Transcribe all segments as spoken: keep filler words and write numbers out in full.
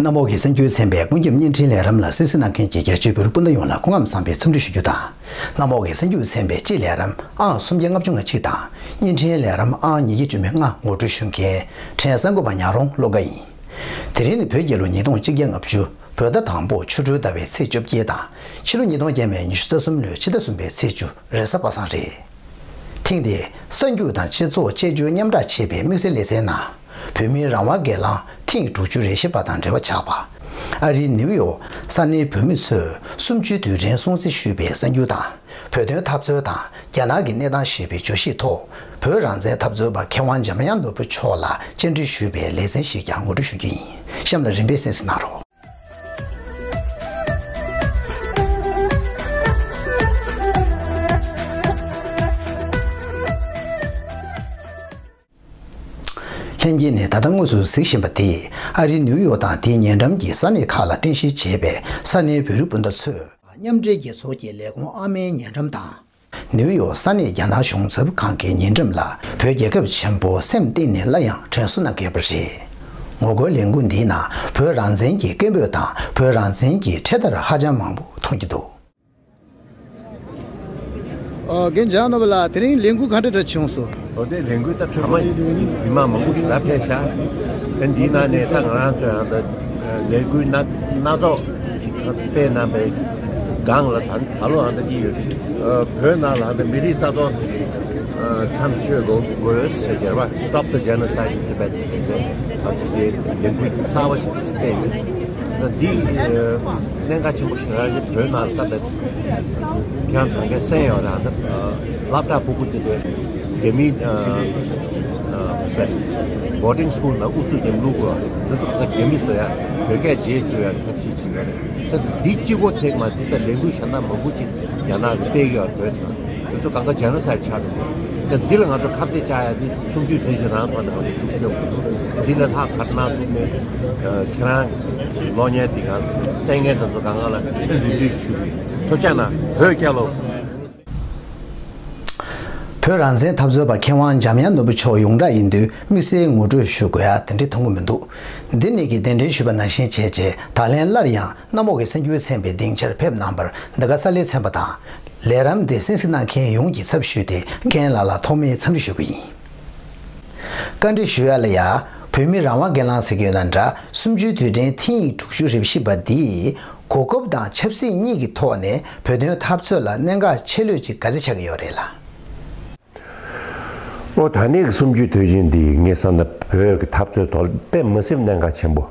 གནམ་འོག་གི་གསར་འགྱུར་ཚན་པའི་ཀུན་ཁྱབ་བརྙན་འཕྲིན་ལས་རིམ་ལ་གསན་གཟིགས་གནང་མཁན་གྱི་རྒྱ་ཆེའི་བོད་རིགས་སྤུན་ཟླ་ཡོངས་ལ་སྐུ་ཁམས་བཟང་པའི་འཚམས་འདྲི་ཞུ་རྒྱུ་དང་། གནམ་འོག་གི་གསར་འགྱུར་ཚན་པའི་སྤྱི་ལས་རིམ་ཨང་སུམ་བརྒྱ་ལྔ་བཅུ་ང་གཅིག་དང་། བརྙན་འཕྲིན་ལས་རིམ་ཨང་ཉིས་བརྒྱ་བཅུ་མེད་ལྔ་ངོ་སྤྲོད་ཞུ་མཁན་ཕྲན་གསར་འགོད་པ་ཉག་རོང་བློ་དགའ་ཡིན། དེ་རིང་ནི་བོད་རྒྱལ་ལོ་ཉིས་སྟོང་གཅིག་བརྒྱ་ལྔ་བཅུ། བོད་ཟླ་དང་པོ་ཆོ་འཕྲུལ་ཟླ་བའི་ཚེས་བཅོ་བརྒྱད་དང་། ཕྱི་ལོ་ཉིས་སྟོང་བརྒྱ་མེད་ཉི་ཤུ་རྩ་གསུམ་ལོའི་ཕྱི་ཟླ་གསུམ་པའི་ཚེས་བཅུ་རེས་གཟའ་པ་སངས་རེད། ཐེངས་འདིའི་གསར་འགྱུར་དང་སྤྱི་ཚོགས་དཔྱད་བརྗོད་མཉམ་བསྒྲགས་བྱེད་པའི་དམིགས་བསལ་ལེ་ཚན་ནང་། བོད་མིའི་རང་དབང་སྒེར་ལངས་ཐེངས་དྲུག་ཅུ་རེ་བཞི་པ་དང་འབྲེལ་བ་ཆགས་པ། ཨ་རིའི་ནིའུ་ཡོག་ས་གནས་བོད་མི་ཚོས་གསུམ་བཅུའི་དུས་དྲན་སྲུང་བརྩི་ཞུས་པའི་གསར་འགྱུར་དང་། བོད་དོན་འཐབ་རྩོད་དང་རྒྱ་ནག་གི་གནས་སྟངས་ཞེས་པའི་བརྗོད་གཞིའི་ཐོག་བོད་རང་བཙན་འཐབ་རྩོད་པ་མཁས་དབང་འཇམ་དབྱངས་ནོར་བུ་མཆོག་ལ་བཅར་འདྲི་ཞུས་པའི་ལེ་ཚན་ཞིག་ཀྱང་ངོ་སྤྲོད་ཞུ་རྒྱུ་ཡིན། གཤམ་ལ་རིམ་པས་གསན་གཟིགས་གནང་རོགས། ལྷན་རྒྱས་ནས་ད་ལྟ་དངོས་སུ་གཟིགས་བཞིན་པ་དེ། ཨ་རིའི་ནིའུ་ཡོག་དང་དེའི་ཉེ་འགྲམ་གྱི་ས་གནས་ཁག་ལ་རྟེན་གཞི་བྱས་པའི་ས་གནས་བོད་རིགས་སྤུན་ཟླ་ཚོས། མཉམ་འབྲེལ་རྒྱལ་ཚོགས་ཀྱི་ལས་ཁུངས་ཨ་མའི་ཉེ་འགྲམ་དང་། ནིའུ་ཡོག་ས་གནས་རྒྱ་ནག་གཞུང་ཚབ་ཁང་གི་ཉེ་འགྲམ་ལ་བོད་རྒྱལ་ཁབ་ཆེན་པོ་སེམས་གཏིང་ནས་སླར་ཡང་དྲན་གསོ་གནང་གི་ཡོད་པ་རེད། ངོ་རྒོལ་ལས་འགུལ་འདིའི་ནང་བོད་རང་བཙན་གྱི་སྐད་འབོད་དང་བོད་རང་བཙན་གྱི་འཕྲེད་དར་ཧ་ཅང་མང་པོ་མཐོང་རྒྱུ་འདུག་ཨོ། རྒན་འཇམ་ནོར་བུ་ལགས། དེ་རིང་ལས་འགུལ་ག་འདྲ་འདྲ་བྱུང་སོང་། ཨོ། དེ་ལས་འགུལ་ད་གྲ་མ་ཡིན། མི་མང་མང་པོ་ཞིག་ར་ཕེབས་ཤག་ཨ་འདིའི་ནང་ནས་ད་ང་རང་ཚོའི་ཨ་ད་ལས་འགུལ་སྣ་སྣ་ཚོགས་ཅིག་སྤེལ་གནང་པའི་སྒང་ལ་ད་ད་ལོ་ཨ་ད་ཅི་ཡོད། ཨ་བོད་ནང་ལ་ཨ་ད་མི་རིགས་རྩ་གཏོར་ཨ་མཚམས་ཆོད་དགོས་དགོས་ཟེར་བྱས་པ། Stop the Genocide in Tibet ཟེར་བྱས་ཨ་ད་དེ་ལས་འགུལ་གསར་པ་ཞིག་སྤེལ་ཡོད། ད་འདི་ཨ་གནད་འགག་ཆེན་པོ་ཞེ་དྲག་རེད། བོད་ནང་ལ་ད་ལྟ་ཁྱེད་རང་ཚོ་ག་གས་གསན་ཡོད་རེད། ཨ་ད་སློབ་གྲྭ་ཕྲུ་གུ་དེ་འདྲའི་རྒྱ་མི་ཨ་ཨ་boarding school ནང་ཨུ་ཚུགས་ཀྱིས་བླུག་དགོས། འདི་ཚོ་ག་རྒྱ་མི་བཟོ་ཡ། བོད་སྐད་བརྗེད་བཅུག་ཡ་ཐབས་ཤེས་བྱེད་ཀྱི་རེད། ད་འདི་གཅིག་པོ་ཚད་མ་འདི་ལྟར་ལས་འགུལ་གཞན་དག་མང་པོ་ཅིག་རྒྱ་ནག་གིས་སྤེལ་གྱི་ཡོད་རེད། བོད་དང་འདི་ཚོ་གང་ག་genocide ཆགས་རེད། ད་འདི་ལ་ང་ཚོ་ཁ་གཏད་བཅག་ཡ་འདི་གསུམ་བཅུའི་དུས་ཆེན་རང་ཐོག་ནས་ང་ཚོ་ཤུགས་ཆེན་པོ་འདུག་འདི་ལས་ལྷག་ག་རེ་གནང་ཐུབ་མེད། ཁྱེད་རང་གི་གློག་བརྙན་འདི་ག་གསན་མཁན་དེ་ཚོ་གང་ག་ལ་འབུལ་འདོད་ཞུ་གི་ཡོད། ཐུགས་རྗེ་གནང་། བོད་རྒྱལ་ལོ། བོད་རང་བཙན་འཐབ་རྩོད་པ་མཁས་དབང་འཇམ་དབྱངས་ནོར་བུ་མཆོག་ཡོངས་གྲགས་ཡིན་དུས་དམིགས་བསལ་ངོ་སྤྲོད་ཞུ་དགོས་ཡ་དེ་འདྲའི་མཐོང་གི་མི་འདུག་འདི་ནས་ཀྱི་གདན་འདྲེན་ཞུས་པ་ནང་བཞིན་བྱས་རྗེས་ད་ལན་སླར་ཡང་གནམ་འོག་གི་གསར་འགྱུར་ཚན་པའི་སྡིངས་ཆར་ཕེབས་གནང་བར་འདི་ག་ས་ལའི་ཚན་པ་དང་། ལས་རིམ་འདི་གསན་གཟིགས་གནང་མཁན་ཡོངས་ཀྱི་ཚབ་ཞུས་ཏེ་རྒན་ལགས་ལ་ཐོག་མའི་འཚམས་འདྲི་ཞུ་གི་ཡིན། བཀའ་འདྲི་ཞུ་ཡ་ལ་ཡ། བོད་མི་རང་དབང་སྒེར་ལངས་ཟེར་གྱི་ཡོད་ན་འདྲ། གསུམ་བཅུའི་དུས་དྲན་ཐེངས་དྲུག་ཅུ་རེ་བཞི་པ་འདིས་གོ་སྐབས་དང་ཆབ་སྲིད་གཉིས་ཀྱི་ཐོག་ནས་བོད་དོན་འཐབ་རྩོད་ལ་གནད་འགག་ཆེ་ལོས་ཅིག་ག་ཚོད་ཆགས་ཀྱི་ཡོད་རེད་ལ། ཨོ། ད་ནས་ཀྱི་གསུམ་བཅུའི་དུས་ཆེན་འདིས་ངས་བསམ་ན་བོད་ཀྱི་འཐབ་རྩོད་ཐོག་དཔེ་མི་སྲིད་གནད་འགག་ཆེན་པོ།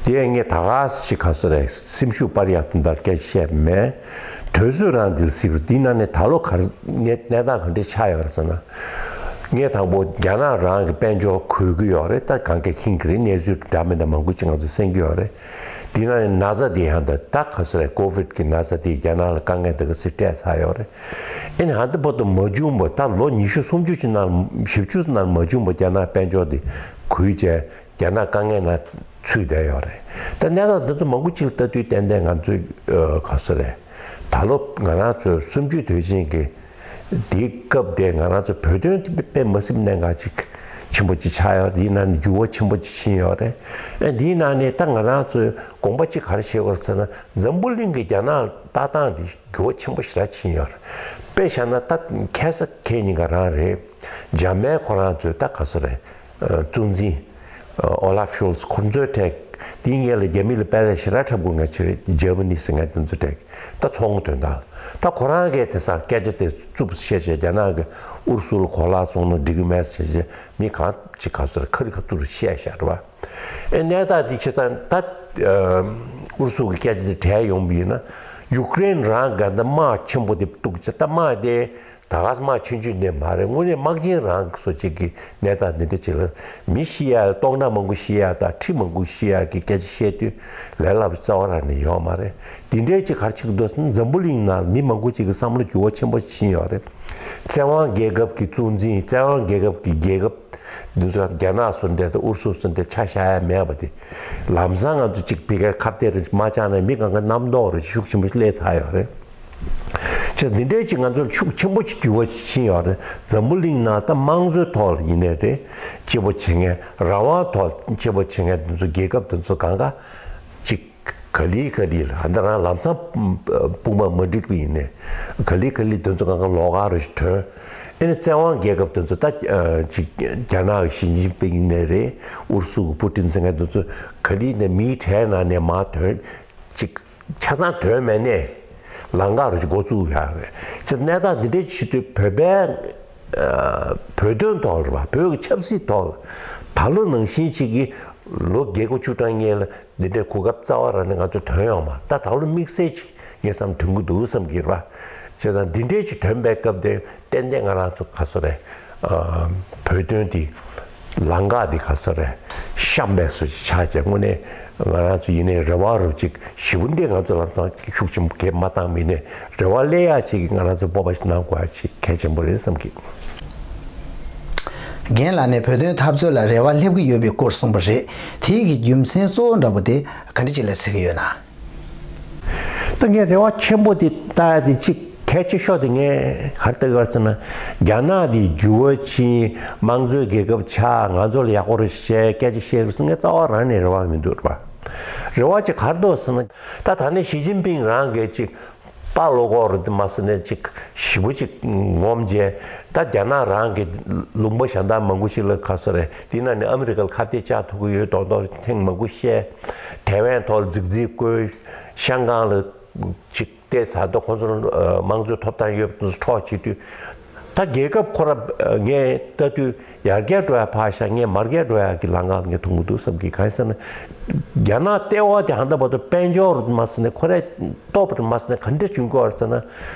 དེ་ངས་ད་ག་ཞིག་ག་སོ་རེད། སེམས་ཤུགས་སྤར་ཡག་དོན་དག་སྐད་ཆ་བཤད་མེད། དུས་ཚོད་རང་འདིར་གཟིགས་རུ་འདི་ནང་ནས་ད་ལོ་ག་རེ་གནས་གནས་སྟངས་ག་འདྲ་ཆགས་ཡོད་རེད་ཟེར་ན། ངས་དང་པོ་རྒྱ་ནག་རང་གི་དཔལ་འབྱོར་གོ་གི་ཡོད་རེད། ད་གང་ག་མཁྱེན་གྱི་རེད། གནས་ཚུལ་འདྲ་མི་འདྲ་མང་པོ་ཅིག་ང་ཚོས་གསན་གྱི་ཡོད་རེད། འདི་ནང་ནས་ན་ཚ་འདི་ཡང་ད་ད་ག་སོ་རེད། ཀོ་ཝིད་ཀྱི་ན་ཚ་འདི་རྒྱ་ནག་ལ་དཀའ་ངལ་འདི་ག་སེ་སྤྲད་ཚར་ཡོད་རེད། ཨེ་ནི་ཧ་འདི་བར་དུ་མ་བྱུང་བ། ད་ལོ་ཉི་ཤུ་སུམ་ཅུ་ཅིག་ནང་བཞི་བཅུ་ནང་མ་བྱུང་བ་རྒྱ་ནག་དཔལ་འབྱོར་འདི་གུད་བྱས། རྒྱ་ནག་དཀའ་ངལ་ནང་ཚུད་བསྡད་ཡོད་རེད། ད་གནས་སྟངས་འདི་ཚོ་མང་པོ་ཅིག་ལ་ལྟ་དུས་ཏན་ཏན་ང་ཚོས་ཨ་ག་སོ་རེད། ད་ལོ་ང་རང་ཚོའི་གསུམ་བཅུའི་དུས་ཆེན་གྱི་དེའི་སྐབས་དེ་ང་རང་ཚོ་བོད་དོན་དེ་དཔེ་མ་སྲིད་གནད་འགག་ཅིག་ཆེན་པོ་ཅིག་ཆགས་ཡོད། དེའི་ནང་ནས་འགྱུར་བ་ཆེན་པོ་ཅིག་ཕྱིན་ཡོད་རེད། ཨ་དེའི་ནང་ནས་ད་ང་རང་ཚོས་དགོངས་པ་ཅིག་ག་རེ་བཞེས་དགོས་ཟེར་ན། འཛམ་བུ་གླིང་གི་རྒྱ་ནག་ལ་ལྟ་སྟངས་དེ་འགྱུར་བ་ཆེན་པོ་ཞེ་དྲག་ཕྱིན་ཡོད་རེད། དཔེ་བཞག་ན་ད་ཁ་སང་ཁ་ཉིན་ཀ་རང་རེད། འཇར་མན་ཁོ་རང་ཚོས་ད་ག་སོ་རེད། ཨ་གཙོ་འཛིན་ཨ་ཨོ་ལཱབ་ཤོལ་ཚ་ཁོང་ཚོའི་གྲས། དེའི་སྔོན་ལ་རྒྱ་མི་ལ་དཔེ་ལས་ཞེ་དྲག་འཁྲབ་དགོས་ངེས་ཆེ་རེད། འཇར་མ་ནི་ཟེར་མཁན་དེ་ཚོའི་གྲས་ད་ཚོང་དོན་དག་ལ། ད་ཁོ་རང་གིས་དེང་སང་སྐད་ཆ་དེ་རྩུབ་བཤད་བྱས། རྒྱ་ནག་གིས་ཨུ་རུ་སུ་ལ་གོ་ལག་བཙོང་ན་འགྲིག་གི་མེད་ཟེར་བྱས། མི་གང་ཅིག་ག་སོ་རེད། ཁ་རི་ཁ་ཐུག་རུ་བཤད་བཞག་རེད་བ། ཨེ་གནས་སྟངས་དེ་བྱས་ཙང་ད་ཨ་ཨུ་རུ་སུ་གི་སྐད་ཆ་དེ་དྲན་ཡོང་བ་ཡིན་ན། ཡུཀ་རེན་རང་ག་ད་དམག་ཆེན་པོ་དེ་གཏུགས་བྱས། ད་དམག་དེ་ད་ག་དམག་ཆུང་ཆུང་དེ་མ་རེད། དངོས་གནས་དམག་ཆེན་རང་སོ་གཅིག་གི་གནས་སྟངས་འདི་འདྲ་ཅིག་ལ་མི་ཤི་ཡ། སྟོང་ཕྲག་མང་པོ་ཤི་ཡ་དང་ཁྲི་མང་པོ་ཤི་ཡ་གི་སྐད་ཆ་བཤད་དུས་ལས་སླ་པོ་རྩ་བ་རང་ནས་ཡོད་མ་རེད། འདི་འདྲའི་ཅིག་ག་རེ་བྱེད་ཀྱི་འདུག་ཟེར་ན། འཛམ་བུ་གླིང་ནང་མི་མང་པོ་ཅིག་གི་བསམ་བློ་འགྱུར་བ་ཆེན་པོ་ཕྱིན་ཡོད་རེད། བཙན་དབང་རྒྱལ་ཁབ་ཀྱི་གཙོ་འཛིན། བཙན་དབང་རྒྱལ་ཁབ་ཀྱི་རྒྱལ་ཁབ་འདི་ཚོ་རྒྱ་ནག་བཟོ་འདྲ་དང་ཨུ་རུ་སུ་བཟོ་འདྲ་ཆ་བཞག་ཡ་མེད་པ་དེ། ལམ་སང་ང་ཚོ་གཅིག་ཕ་གིར་ཁ་གཏད་རེ་མ་བཅག་ན་མི་གང་ག་རྣམ་རྟོག་རེ་ཤུགས་ཆེན་པོ་སླེབས་ཚར་ཡོད་རེད། བྱས་ཙང་འདི་འདྲའི་ཅིག་ང་ཚོར་ཤུགས་ཆེན་པོ་ཅིག་འགྱུར་བ་ཕྱིན་ཡོད་རེད། འཛམ་བུ་གླིང་ནང་ད་དམངས་གཙོའི་ཐོག་ལ་ཡིན་ནའི་རེད། སྐྱིད་པོ་བྱེད་མཁན། རང་དབང་ཐོག་སྐྱིད་པོ་བྱེད་མཁན་དེ་ཚོ་རྒྱལ་ཁབ་དེ་ཚོ་གང་ག་ ཅིག་ག་ལེ་ག་ལེ་ལ་ཨ་ད་རང་ལམ་སང་དཔུང་པ་མ་འགྲིག་པ་ཡིན་ནས་ག་ལེ་ག་ལེ་དེ་ཚོ་གང་ག་ལོགས་ཀ་རུ་ཞིག་ཐོན། ཨེ་ནི་བཙན་དབང་རྒྱལ་ཁབ་དེ་ཚོ་ད་ཅིག་རྒྱ་ནག་གི་ཞི་ཅིན་ཕིང་ནས་རེད། ཨུ་རུ་སུ་གི་པུ་ཏིན་ཟེར་མཁན་དེ་ཚོ་ག་ལེ་ནས་མིའི་གྲལ་ནང་ནས་མར་ཐོན། ཅིག་ཆ་ཚང་དོན་མེད་ནས་ལམ་ཁ་རུ་ཅིག་འགོ་བཙུགས་ཡག་རེད། ཅེས་གནས་སྟངས་འདི་འདྲའི་ཕྱི་དུས་བོད་པའི་ཨ་བོད་དོན་ཐོག་རེད་པ། བོད་ཀྱི་ཆབ་སྲིད་ཐོག་ལ་ད་ལོ་ནང་བཞིན་ཅིག་གི་ལོ་བརྒྱད་དགུ་བཅུ་གྲངས་སྔོན་ལ་འདི་འདྲའི་གོ་སྐབས་རྩ་བ་རང་ནས་ང་ཚོ་ཐོན་ཡོང་མ་རེད། ད་ད་ལོ་དམིགས་བསལ་ཅིག་ངས་བསམ་ཐོན་གི་འདུག་བསམ་གྱི་རེད་པ། བྱས་ཙང་འདི་འདྲའི་ཅིག་ཐོན་པའི་སྐབས་དེ་ཏན་ཏན་ང་རང་ཚོ་ག་ཚོད་རེད། ཨ་བོད་དོན་འདི་ལམ་ཁ་འདི་ག་ཚོད་རེད། གཤམ་པའི་བཟོ་ཅིག་ཆགས་བྱས་དངོས་གནས་ང་རང་ཚོ་ཡིན་ནའི་རེ་བ་རུ་ཅིག་ཞེ་པོ་འདི་ང་ཚོ་ལམ་སང་ཤུགས་ཆེན་པོ་གས་མ་བཏང་མིན་ནས་རེ་བ་སླེབས་ཡག་ཅིག་གི་ང་རང་ཚོ་སྤོབས་པ་ཞིག་གནང་དགོས་ཡག་ཅིག་གལ་ཆེན་པོ་རེད་བསམ་གི། རྒན་ལགས་ནས་བོད་དོན་འཐབ་རྩོད་ལ་རེ་བ་སླེབས་ཀྱི་ཡོད་པའི་སྐོར་གསུངས་པ་རེད། དེའི་གི་རྒྱུ་མཚན་གཙོ་བོ་འདྲ་པོ་དེ་ག་འདྲ་ཅིག་ལ་ཟེར་གི་ཡོད་ན། ད་ངས་རེ་བ་ཆེན་པོ་དེ་ལྟ་ཡ་དེ་གཅིག་གལ་ཆེ་ཤོས་དེ་ངས་ག་རེ་ལྟ་གི་ཡོད་ཟེར་ན། རྒྱ་ནག་དེ་འགྱུར་བ་ཕྱིན། དམངས་གཙོའི་རྒྱལ་ཁབ་ཆགས། ང་ཚོ་ལ་ཡག་པོ་རེ་བྱས་སྐད་ཆ་བཤད་རེད་ཟེར་ངས་རྩ་བ་རང་ནས་རེ་བ་མི་འདུག་རེད་པ། རེ་བ་གཅིག་ག་རེ་འདུག་ཟེར་ན། ད་ད་ནས་ཞི་ཅིན་ཕིང་རང་གིས་གཅིག་པཱ་ལོ་ཀོ་རུ་དེ་མ་ཟེར་ནས་གཅིག་ཞེ་པོ་གཅིག་ངོམ་བྱས། ད་རྒྱ་ནག་རང་གི་ལུང་པ་གཞན་དག་མང་པོ་ཞིག་ལ་ག་ཚོད་རེད། དེ་ནང་ནས་ཨ་མི་རི་ཀ་ལ་ཁ་གཏད་བཅག་ཐུབ་ཀྱི་ཡོད་མདོག་མདོག་ཐེངས་མང་པོ་བཤད། ཐའེ་ཝན་ཐོག་ལ་རྫིག་རྫིག་བཀོད། ཤང་ཀང་ལ་གཅིག་བལྟས་ཚར་དུས་ཁོང་ཚོ་ལ་དམངས་གཙོའི་ཐོབ་ཐང་ཡོད་པ་འཕྲོག་བྱེད་དུས། ད་རྒྱལ་ཁབ་ཁོ་ར་ངས་ལྟ་དུས་ཡར་རྒྱས་འགྲོ་ཡ་ཕར་བཞག་ངས་མར་རྒྱས་འགྲོ་ཡ་གི་ལམ་ཁ་ལ་ངས་མཐོང་གི་འདུག་བསམ་གི། གང་ཡིན་ཟེར་ན། རྒྱ་ནག་ལྟེ་བ་དེ་ཧ་ད་བར་དུ་དཔལ་འབྱོར་མ་ཟེར་ནས་ཁོ་རའི་སྟོབས་རེད་མ་ཟེར་ནས་ག་འདྲ་བྱུང་གི་ཡོད་རེད་ཟེར་ན།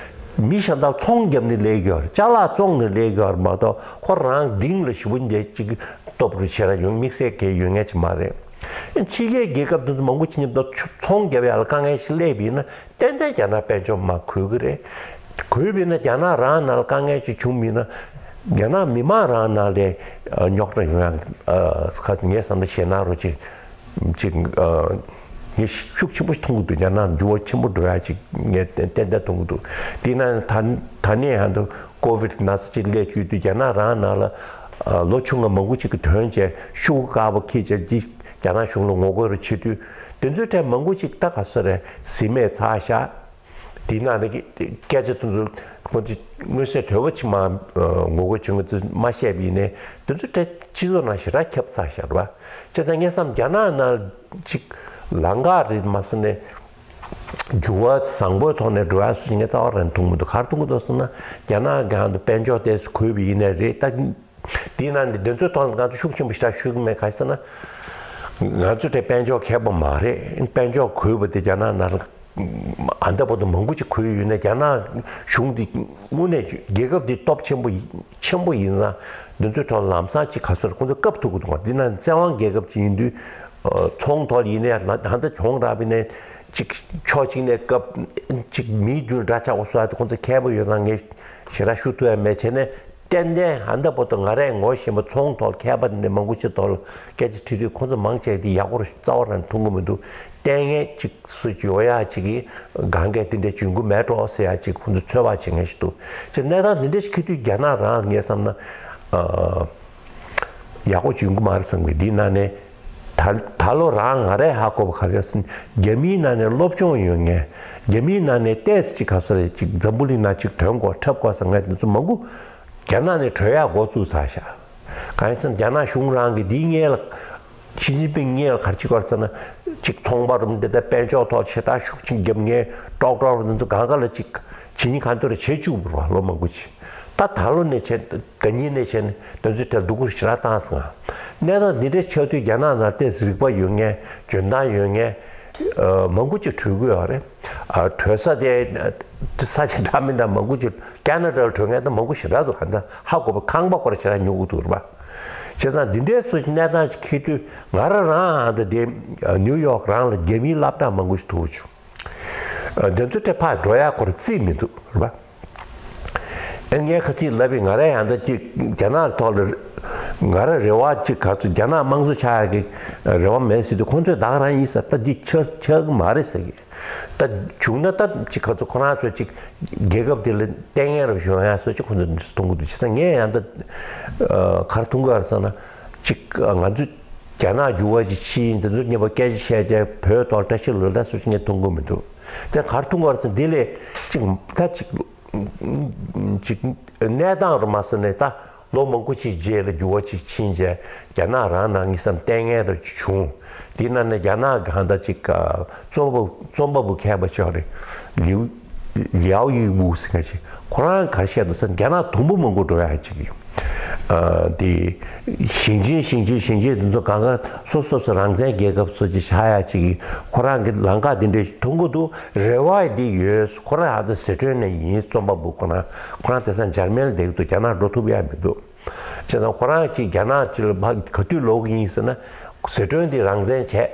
མི་གཞན་དག་ཚོང་བརྒྱབ་ནས་ལས་ཀྱི་ཡོད་རེད། ཅ་ལག་བཙོང་ནས་ལས་ཀྱི་ཡོད་རེད་མ་གཏོགས་ཁོ་རང་གདིང་ལ་ཞེ་པོ་འདྲ་ཅིག་སྟོབས་རེད་ཞེ་དྲག་ཡོང་དམིགས་བསལ་གྱི་ཡོད་མཁན་ཅིག་མ་རེད། ཕྱི་རྒྱལ་རྒྱལ་ཁབ་དེ་ཚོ་མང་པོ་ཕྱིན་ནས་ཚོང་བརྒྱབ་ཡ་ལ་དཀའ་ངལ་ཞིག་སླེབས་པ་ཡིན་ན་ཏན་ཏན་རྒྱ་ནག་དཔལ་འབྱོར་མར་འགུལ་གི་རེད། འགུལ་བ་ཡིན་ན་རྒྱ་ནག་རང་ནང་ལ་དཀའ་ངལ་ཅིག་བྱུང་བ་ཡིན་ན་རྒྱ་ནག་མི་མང་རང་ནང་ལ་རྙོག་དྲ་ཡོང་ཡ་ཁ་ངས་བསམ་ན་ཞེད་སྣང་རུ་ཅིག་ཅིག་ངས་ཤུགས་ཆེན་པོ་ཞིག་མཐོང་གི་འདུག་རྒྱ་ནག་འགྱུར་བ་ཆེན་པོ་འགྲོ་ཡ་ཅིག་ངས་ཏན་ཏན་མཐོང་གི་འདུག་དེ་ན་ད་ད་ནས་ཡང་དུ་ཀོ་བིད་ན་ཚ་ཅིག་སླེབས་ཡོད་དུས་རྒྱ་ནག་རང་ནང་ལ་ལོ་ཆུང་བ་མང་པོ་ཅིག་གིས་ཐོན་བྱས་ཤུགས་དཀར་པོ་འཁྱེར་བྱས་འདི་རྒྱ་ནག་གཞུང་ལ་ངོ་རྒོལ་རུ་བྱེད་དུས་དེ་ཚོའི་གྲས་མང་པོ་ཅིག་ད་ག་ཚོད་རེད་གཟིམ་མེད་ཚར་བཞག་དེའི་ནང་ནས་སྐད་ཆ་དེ་ཚོ་ཁོང་ཚོས་མངོན་གསལ་དོད་པོ་ཅིག་མ་ངོ་རྒོལ་བྱུང་བ་ཚོ་མ་བཤད་པ་ཡིན་ནའི་དེ་ཚོ་དེ་སྤྱི་ཚོགས་ནང་ཞེ་དྲག་ཁྱབ་ཚར་ཤག་རེད་པ། བྱས་ཙང་ངས་བསམ་རྒྱ་ནག་ནང་ཅིག་ལམ་ཁ་རེད་མ་ཟེར་ནས་འགྱུར་བ་བཟང་པོའི་ཐོག་ནས་འགྲོ་ཡ་སུ་ཞིག་ངས་རྩ་བ་རང་མཐོང་མི་འདུག་ག་རེ་མཐོང་གི་འདུག་ཟེར་ན་རྒྱ་ནག་གི་ཧང་དུ་དཔལ་འབྱོར་ཏོག་ཙམ་རྒུད་པ་ཡིན་ནའི་རེད་ད། དེའི་ནང་ནས་འདི་ཚོའི་ཐོག་ལ་ང་ཚོ་ཤུགས་ཆེན་པོ་ཞེ་དྲག་ཞུ་གི་མེད། ག་རེ་ཟེར་ན། ང་ཚོ་དེ་དཔལ་འབྱོར་མཁས་པ་མ་རེད། དཔལ་འབྱོར་རྒུད་པ་དེ་རྒྱ་ནག་ནང་ལ་ཨ་འདྲ་པོ་དེ་མང་པོ་ཅིག་རྒུད་ཡོད་ནའི་རྒྱ་ནག་གཞུང་འདི་དངོས་གནས་རྒྱལ་ཁབ་འདི་སྟོབས་ཆེན་པོ་ཡིན་ཆེན་པོ་ཡིན་ཙང་འདི་ཚོའི་ཐོག་ལམ་སང་ཅིག་ག་ཚོད་ཁོང་ཚོ་སྐབས་ཐུག་གི་འདུག་འདི་ན་བཙན་དབང་རྒྱལ་ཁབ་ཅིག་ཡིན་དུས་ཚོང་ཐོག་ཡིན་ནའི་ཧང་ད་གྱོང་རག་པ་ཡིན་ནའི་ཅིག་ཕྱོགས་གཅིག་ནས་སྐབས་ཅིག་མིའི་མདུན་དགྲ་ཆགས་པ་བཟོ་ཡ་དེ་ཁོང་ཚོ་མཁས་པོ་ཡོད་ཙང་ངས་ཞེ་དྲག་ཞུ་ཐུབ་ཡ་མེད། བྱས་ནས། ཏན་ཏན་ཨ་འདྲ་པོ་དང་ང་རས་ངོ་ཤེས་པ་ཚོང་ཐོག་མཁས་པ་ནས་མང་པོ་ཞིག་ཐོག་ལ་སྐད་ཆ་དྲིས་དུས་ཁོང་ཚོ་མང་ཆེ་དེ་ཡག་པོ་རྩ་བ་རང་མཐོང་གི་མི་འདུག་ལྟས་ངན་ཅིག་སུ་ཡོང་ཡ་ཅིག་གིས་གང་གས་དེ་འདྲ་འཇོན་གི་མེད་འགྲོ་ཟེར་ཡ་ཅིག་ཁོང་ཚོ་ཚོད་དཔག་བྱེད་མཁན་ཞིག་འདུག་ཅེས་གནས་སྟངས་འདི་འདྲ་ཞིག་འཁེལ་དུས་རྒྱ་ནག་རང་ལ་ངས་བསམ་ན་ཨ་ཡག་པོ་འཇོན་གི་མ་རེད་བསམ་གི། འདིའི་ནང་ནས་ད་ད་ལོ་རང་ང་རས་ཧ་གོ་བ་ག་རེ་ཟེར་ན་རྒྱ་མིའི་ནང་ནས་སློབ་སྦྱོང་ཡོད་མཁན་རྒྱ་མིའི་ནང་ནས་ཏོག་ཙམ་ཅིག་ག་ཚོད་རེད་ཅིག་འཛམ་བུ་གླིང་ནང་ཅིག་ཐོན་དགོས་འཁྲབ་དགོས་ཟེར་མཁན་དེ་ཚོ་མང་པོ་རྒྱ་ནག་ནས་བྲོས་ཡག་འགོ་བཙུགས་ཚར་ཤག་གང་ཡིན་ཟེར་ན་རྒྱ་ནག་གཞུང་རང་གིས་འདིའི་སྔོན་ལ་ཞི་ཅིན་ཕིང་སྔོན་ལ་ག་རེ་བྱེད་ཀྱི་ཡོད་རེད་ཟེར་ན་ཅིག་ཚོང་པ་རུ་འདི་ལྟར་དཔལ་འབྱོར་ཐོག་ཞེ་དྲག་ཤུགས་ཆེན་རྒྱབ་མཁན་ཀྲོག་ཀྲོག་རུ་འདི་ཚོ་གང་ག་ལ་ཅིག་ཇི་སྙེད་གང་འདོད་རེ་བྱེད་བཅུག་པ་རེད་བ། ལོ་མང་པོ་ཅིག་ད་ད་ལོ་ནས་བྱས་ཟླ་ཉིན་ནས་བྱས་ནས་དོན་ཚན་དེར་སྡུག་རུས་ཞེ་དྲག་བཏང་སོང་ང་། གནས་སྟངས་འདི་འདྲའི་ཆགས་དུས་རྒྱ་ནག་ནང་ཏོག་ཙམ་རིག་པ་ཡོད་མཁན་འཇོན་ཐང་ཡོད་མཁན་མང་པོ་ཅིག་བྲོས་ཀྱི་ཡོད་རེད། བྲོས་ས་དེ་ས་ཆ་འདྲ་མི་འདྲ་མང་པོ་ཅིག་ཁ་ན་ཌ་ལ་བྲོས་མཁན་ད་མང་པོ་ཞེ་དྲག་འདུག་ཧ་ད་ཧ་གོ་བ་ཁང་པ་སྐོར་ཞེ་དྲག་ཉོ་གི་འདུག་རེད་པ། བྱས་ཙང་འདི་འདྲའི་སུ་གནས་སྟངས་ཅིག་འཁེལ་དུས་ང་རང་རང་ཨ་ད་དེ་ནིའུ་ཡོག་རང་ལ་རྒྱ་མིའི་སློབ་གྲྭ་མང་པོ་ཞིག་ཐུག་བྱུང་། དེ་ཚོ་དེ་ཕར་འགྲོ་ཡག་སྐོར་རྩིས་མི་འདུག་རེད་པ། ཨེ་ངས་ཁ་སང་ལབ་པའི་ང་རང་ཡང་ད་ཅིག་རྒྱ་ནག་ཐོག་ལ་ང་རང་རེ་བ་ཅིག་ག་ཚོད་རྒྱ་ནག་དམངས་གཙོ་ཆགས་ཡག་གི་རེ་བ་མེད་ཟེར་དུས་ཁོང་ཚོས་ད་ག་རང་ཡིན་ས་ད་འདི་ཆགས་ཆགས་གི་མ་རེད་ཟེར་གི། ད་བྱུང་ན་ད་ཅིག་ག་ཚོད་ཁོ་རང་ཚོ་ཅིག་རྒྱལ་ཁབ་དེ་ལ་ལྟས་ངན་རུ་བྱུང་ཡག་སོགས་ཅིག་ཁོང་ཚོས་མཐོང་གི་འདུག་བྱས་ཙང་ངས་ཡང་ད་ག་རེ་མཐོང་གི་ཡོད་རེད་ཟེར་ན་ཅིག་ང་ཚོས། རྒྱ་ནག་འགྱུར་བ་ཅིག་ཕྱིན་དེ་ཚོ་མཉམ་པོ་སྐད་ཆ་བཤད་བྱས་བོད་ཐོག་བཀྲ་ཤིས་ལོ་ལ་སོགས་ངས་མཐོང་གི་མི་འདུག་དེ་ག་རེ་མཐོང་གི་ཡོད་རེད་ཟེར་ན། འདི་ལས་ཅིག་ད་ཅིག་ཅིག་གནས་སྟངས་རུ་མ་ཟེར་ནས་ད་ལོ་མང་པོ་ཅིག་རྗེས་ལ་འགྱུར་བ་ཅིག་ཕྱིན་བྱས་རྒྱ་ནག་རང་ནང་གི་བསམ་གཏན་ངན་རུ་བྱུང་། དེ་ན་ནས་རྒྱ་ནག་གི་ཧ་ད་ཅིག་རྩོམ་པ་རྩོམ་པ་པོ་མཁས་པ་ཅིག་ཡོད་རེད། ལིའུ་ལིའོ་ཡི་ཝུ་ཟེར་མཁན་ཅིག་ཁོ་རང་ག་རེ་བཤད་འདུག་ཟེར་ན། རྒྱ་ནག་དུམ་བུ་མང་པོ་འགྲོ་ཡ་ཅིག་ཡོད། ཨ་དེ་ཞིང་ཆེན་ཞིང་ཆེན་ཞིང་ཆེན་དེ་ཚོ་གང་ག་སོ་སོ་སོ་རང་བཙན་རྒྱལ་ཁབ་སོགས་ཅིག་ཆགས་ཡ་ཅིག་ཡོད། ཁོ་རང་གི་ལམ་ཁ་དེ་འདྲ་ཞིག་མཐོང་གི་འདུག་རེ་བ་དེ་ཡོད། ཁོ་རང་ཧ་ད་ཟི་ཁྲོན་ནས་ཡིན། རྩོམ་པ་པོ་ཁོ་རང་ཁོ་རང་དེང་སང་འཇར་མན་ལ་བསྡད་ཀྱི་འདུག་རྒྱ་ནག་འགྲོ་ཐུབ་ཡ་མི་འདུག་བྱས་ཙང་ཁོ་རང་གཅིག་རྒྱ་ནག་གཅིག་ལ་ཕར་ག་དུས་ལོག་གི་ཡིན་ཟེར་ན། ཟི་ཁྲོན་དེ་རང་བཙན་བྱས།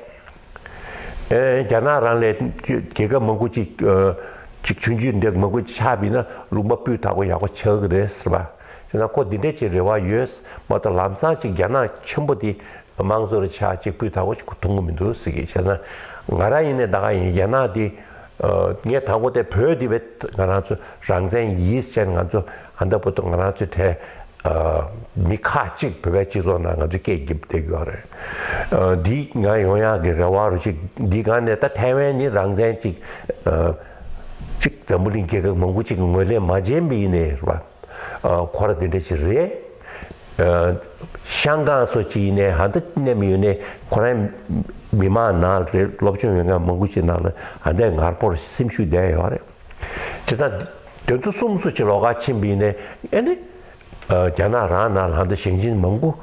ཨེ་རྒྱ་ནག་རང་ལས་རྒྱལ་ཁབ་མང་པོ་ཅིག་ཨ་ཅིག་ཆུང་ཆུང་འདྲ་མང་པོ་ཅིག་ཆགས་པ་ཡིན་ན་ལུང་པ་སྤུས་དག་པོ་ཡག་པོ་ཆགས་ཀྱི་རེད་ཟེར་བ། བྱས་ཙང་ཁོ་འདི་འདྲ་ཅིག་རེ་བ་ཡོད་མ་གཏོགས་ལམ་སང་ཅིག་རྒྱ་ནག་ཆེན་པོ་དེ་དམངས་གཙོ་རུ་ཆགས་ཅིག་སྤུས་དག་པོ་ཞིག་མཐོང་གི་མི་འདུག་ཟེར་གི། བྱས་ཙང་ང་རང་ཡིན་ནའི་ད་ག་ཡིན། རྒྱ་ནག་དེ་ངས་དང་པོ་དེ་བོད་དེ་བས་ང་རང་ཚོ་རང་བཙན་ཡིན་ཟེར་ནས་ང་ཚོ་ཨ་ད་བར་དུ་ང་རང་ཚོའི་གྲས་མི་ཁག་གཅིག་བོད་པའི་སྤྱི་ཚོགས་ནང་ང་ཚོ་སྐད་རྒྱབ་བསྡད་ཀྱི་ཡོད་རེད། འདི་ང་ཡོང་ཡག་གི་རེ་བ་རུ་ཅིག་འདི་ག་ནས་ད་ཐའེ་ཝན་ནི་རང་བཙན་ཅིག་ཅིག་འཛམ་བུ་གླིང་རྒྱལ་ཁབ་མང་པོ་ཅིག་གི་ངོས་ལེན་མ་བྱས་པ་ཡིན་ནའི་རེད་པ། ཁོ་ར་དེ་འདྲ་ཅིག་རེད། ཤང་ཀང་སོགས་ཅིག་ཡིན་ནའི་ཧ་ད་གནས་མི་ཡོད་ནའི་ཁོ་རང་མི་མང་ནང་རེད། སློབ་སྦྱོང་ཡོད་མཁན་མང་པོ་ཅིག་ནང་ལ་ཧ་ད་ངར་པོར་སེམས་ཤུགས་ལྡན་ཡོད་རེད། བྱས་ཙང་དེ་ཚོ་གསུམ་སུ་ཅིག་ལོགས་ཀ་ཕྱིན་པ་ཡིན་ནའི་ཨེ་ནི་རྒྱ་ནག་རང་ནང་ལ་ཧ་ད་ཞིང་ཆེན་མང་པོ་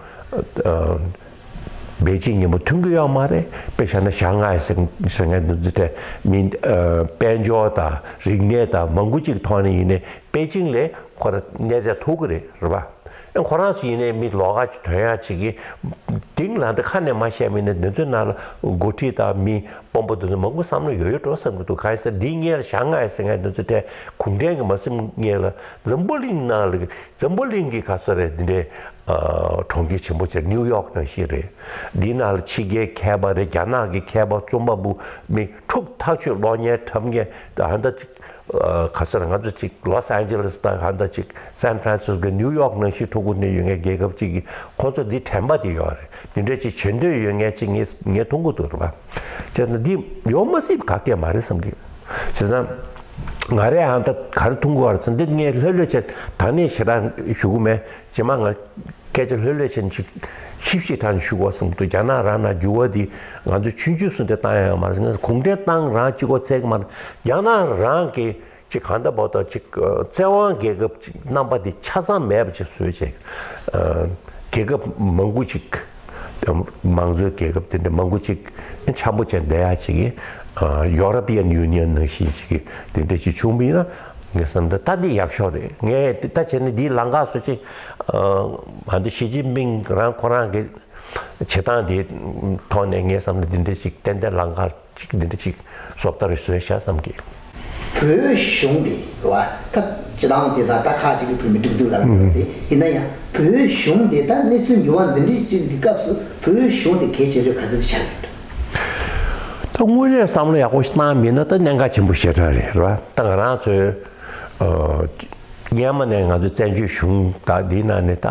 པེ་ཅིང་མཉམ་པོ་མཐུན་གྱི་ཡོད་མ་རེད། དཔེ་བཞག་ན་ཞང་ཧའེ་ཟེར་ཟེར་མཁན་འདི་ཚོ་དེ་མིན། དཔལ་འབྱོར་དང་རིག་གནས་དང་མང་པོ་ཅིག་ཐོག་ནས་ཡིན་ནའི་པེ་ཅིང་ལས་ཁོ་ར་གནས་ཚད་མཐོ་གི་རེད། རེད་པ། ཁོ་རང་ཚོ་ཡིན་ནའི་མི་ལོགས་ཀ་ཅིག་ཐོན་ཡག་ཅིག་གི་དེང་ལ་འདི་ཁ་ནས་མ་བཤད་མིན་ནས་འདི་ཚོའི་ནང་ལ་འགོ་ཁྲིད་དང་མི་དཔོན་པོ་འདི་ཚོ་མང་པོ་བསམ་བློ་ཡོད་ཡོད་འགྲོ་བསམ་གི་འདུག་གང་ཡིན་ཟེར་འདི་སྔོན་ལ་ཞང་ཧའེ་ཟེར་མཁན་འདི་ཚོ་དེ་གུང་ཁྲན་གྱི་མ་སེམས་སྔོན་ལ་འཛམ་བུ་གླིང་ནང་ལ་འཛམ་བུ་གླིང་གི་ག་ཚོད་རེད། འདི་འདྲའི་གྲོང་ཁྱེར་ཆེན་པོ་ཆེ་ནིའུ་ཡོག་ནང་བཞིན་རེད། འདི་ནང་ལ་ཕྱི་རྒྱལ་མཁས་པ་རེད། རྒྱ་ནག་གི་མཁས་པ་རྩོམ་པ་པོ་མི་ཁྲུག་ཐག་ཆོད་གློག་བརྙན་འཁྲབ་མཁན་ད་ཧ་ད་ཅིག་ག་ས་རེད། ང་ཚོ་ཅིག་ལོས་ཨན་ཇེ་ལེས་དང་ཧ་ད་ཅིག་སན་ཕྲན་སིས་ཀོ་ནིའུ་ཡོག་ནང་བཞིན་འཁྲུག་གི་ནས་ཡོད་མཁན་རྒྱལ་ཁབ་ཅིག་གི་ཁོང་ཚོ་འདི་དྲན་པ་དེ་ཡོད་རེད། འདི་འདྲ་ཅིག་བྱེད་འདོད་ཡོད་མཁན་ཅིག་ངས་ངས་མཐོང་གི་འདུག་རེད་པ། བྱས་ཙང་འདི་ཡོང་མ་སྲིད་ག་གེ་མ་རེད་བསམ་གི། བྱས་ཙང་ང་རས་ཧ་ད་ག་རེ་མཐོང་གི་ཡོད་རེད་ཟེར་ན། འདི་ངས་ལྷོད་ལྷོད་བྱས་ད་ནས་ཞེ་དྲག་ཞུ་གི་མེད། རྗེས་མ་ང་སྐད་ཆ་ལྷོད་ལྷོད་བྱས་ནས་ཅིག་ཞིབ་ཞིབ་དྲགས་ནས་ཞུ་དགོས་བསམ་གི་འདུག་རྒྱ་ནག་རང་ནང་འགྱུར་བ་འདི་ང་ཚོ་ཆུང་ཆུང་སུ་འདྲ་བཏང་ཡ་ཡོད་མ་རེད། གུང་ཁྲན་ཏང་རང་གཅིག་པོ་ཚད་ཀྱི་མ་རེད། རྒྱ་ནག་རང་གི་ཅིག་གང་ལྟར་བར་དུ་ཅིག་བཙན་དབང་རྒྱལ་ཁབ་ཅིག་རྣམ་པ་འདི་ཆ་ཚང་མེད་པ་ཅིག་བཟོས་བྱས། རྒྱལ་ཁབ་མང་པོ་ཅིག་དམངས་གཙོའི་རྒྱལ་ཁབ་དེ་འདྲ་མང་པོ་ཅིག་འཆམ་པོ་བྱས་བསྡད་ཡ་ཅིག་གི་ཡོ་རོ་པི་ཡན་ཡུ་ནི་ཡན་ནང་བཞིན་ཅིག་གི་དེ་འདྲ་ཅིག་བྱུང་བ་ཡིན་ན། ངས་བསམ་ད་ད་འདི་ཡག་ཤོས་རེད། ངས་ད་བྱས་ན་འདིའི་ལམ་ཁ་བཟོ་ཅིག་ཨ་འདི་ཞི་ཅིན་ཕིང་རང་ཁོ་རང་གི་བྱེད་སྟངས་དེའི་ཐོག་ནས་ངས་བསམ་ན་འདི་འདྲ་ཅིག་ཏན་ཏན་ལམ་ཁ་ཅིག་འདི་འདྲ་ཅིག་བཟོ་ལྟ་རེ་བཟོས་ཤག་བསམ་གི། བོད་གཞུང་དེ་རེད་བ། ད་སྤྱི་བཏང་དེང་སང་ད་ཁག་ཅིག་གིས་བོད་མི་སྒྲིག་འཛུགས་ལབ་ཡོད་དེ། ཡིན་ན་ཡང་བོད་གཞུང་དེ་ད་གནས་ཚུལ་འགྱུར་བ་འདི་འདྲའི་ཅིག་གི་སྐབས་སུ་བོད་གཞུང་དེ་གལ་ཆེ་ཤོས་ག་ཚོད་ཆགས་ཡོད། ད་དངོས་གནས་བསམ་བློ་ཡག་པོ་ཞིག་བཏང་མིན་ན་ད་གནད་འགག་ཆེན་པོ་ཞེ་དྲག་རེད། རེད་བ། ད་ང་རང་ཚོའི་ཨ། སྔོན་མ་ནས་ང་ཚོའི་བཙན་བྱོལ་གཞུང་དང་འདིའི་ནང་ནས་ད་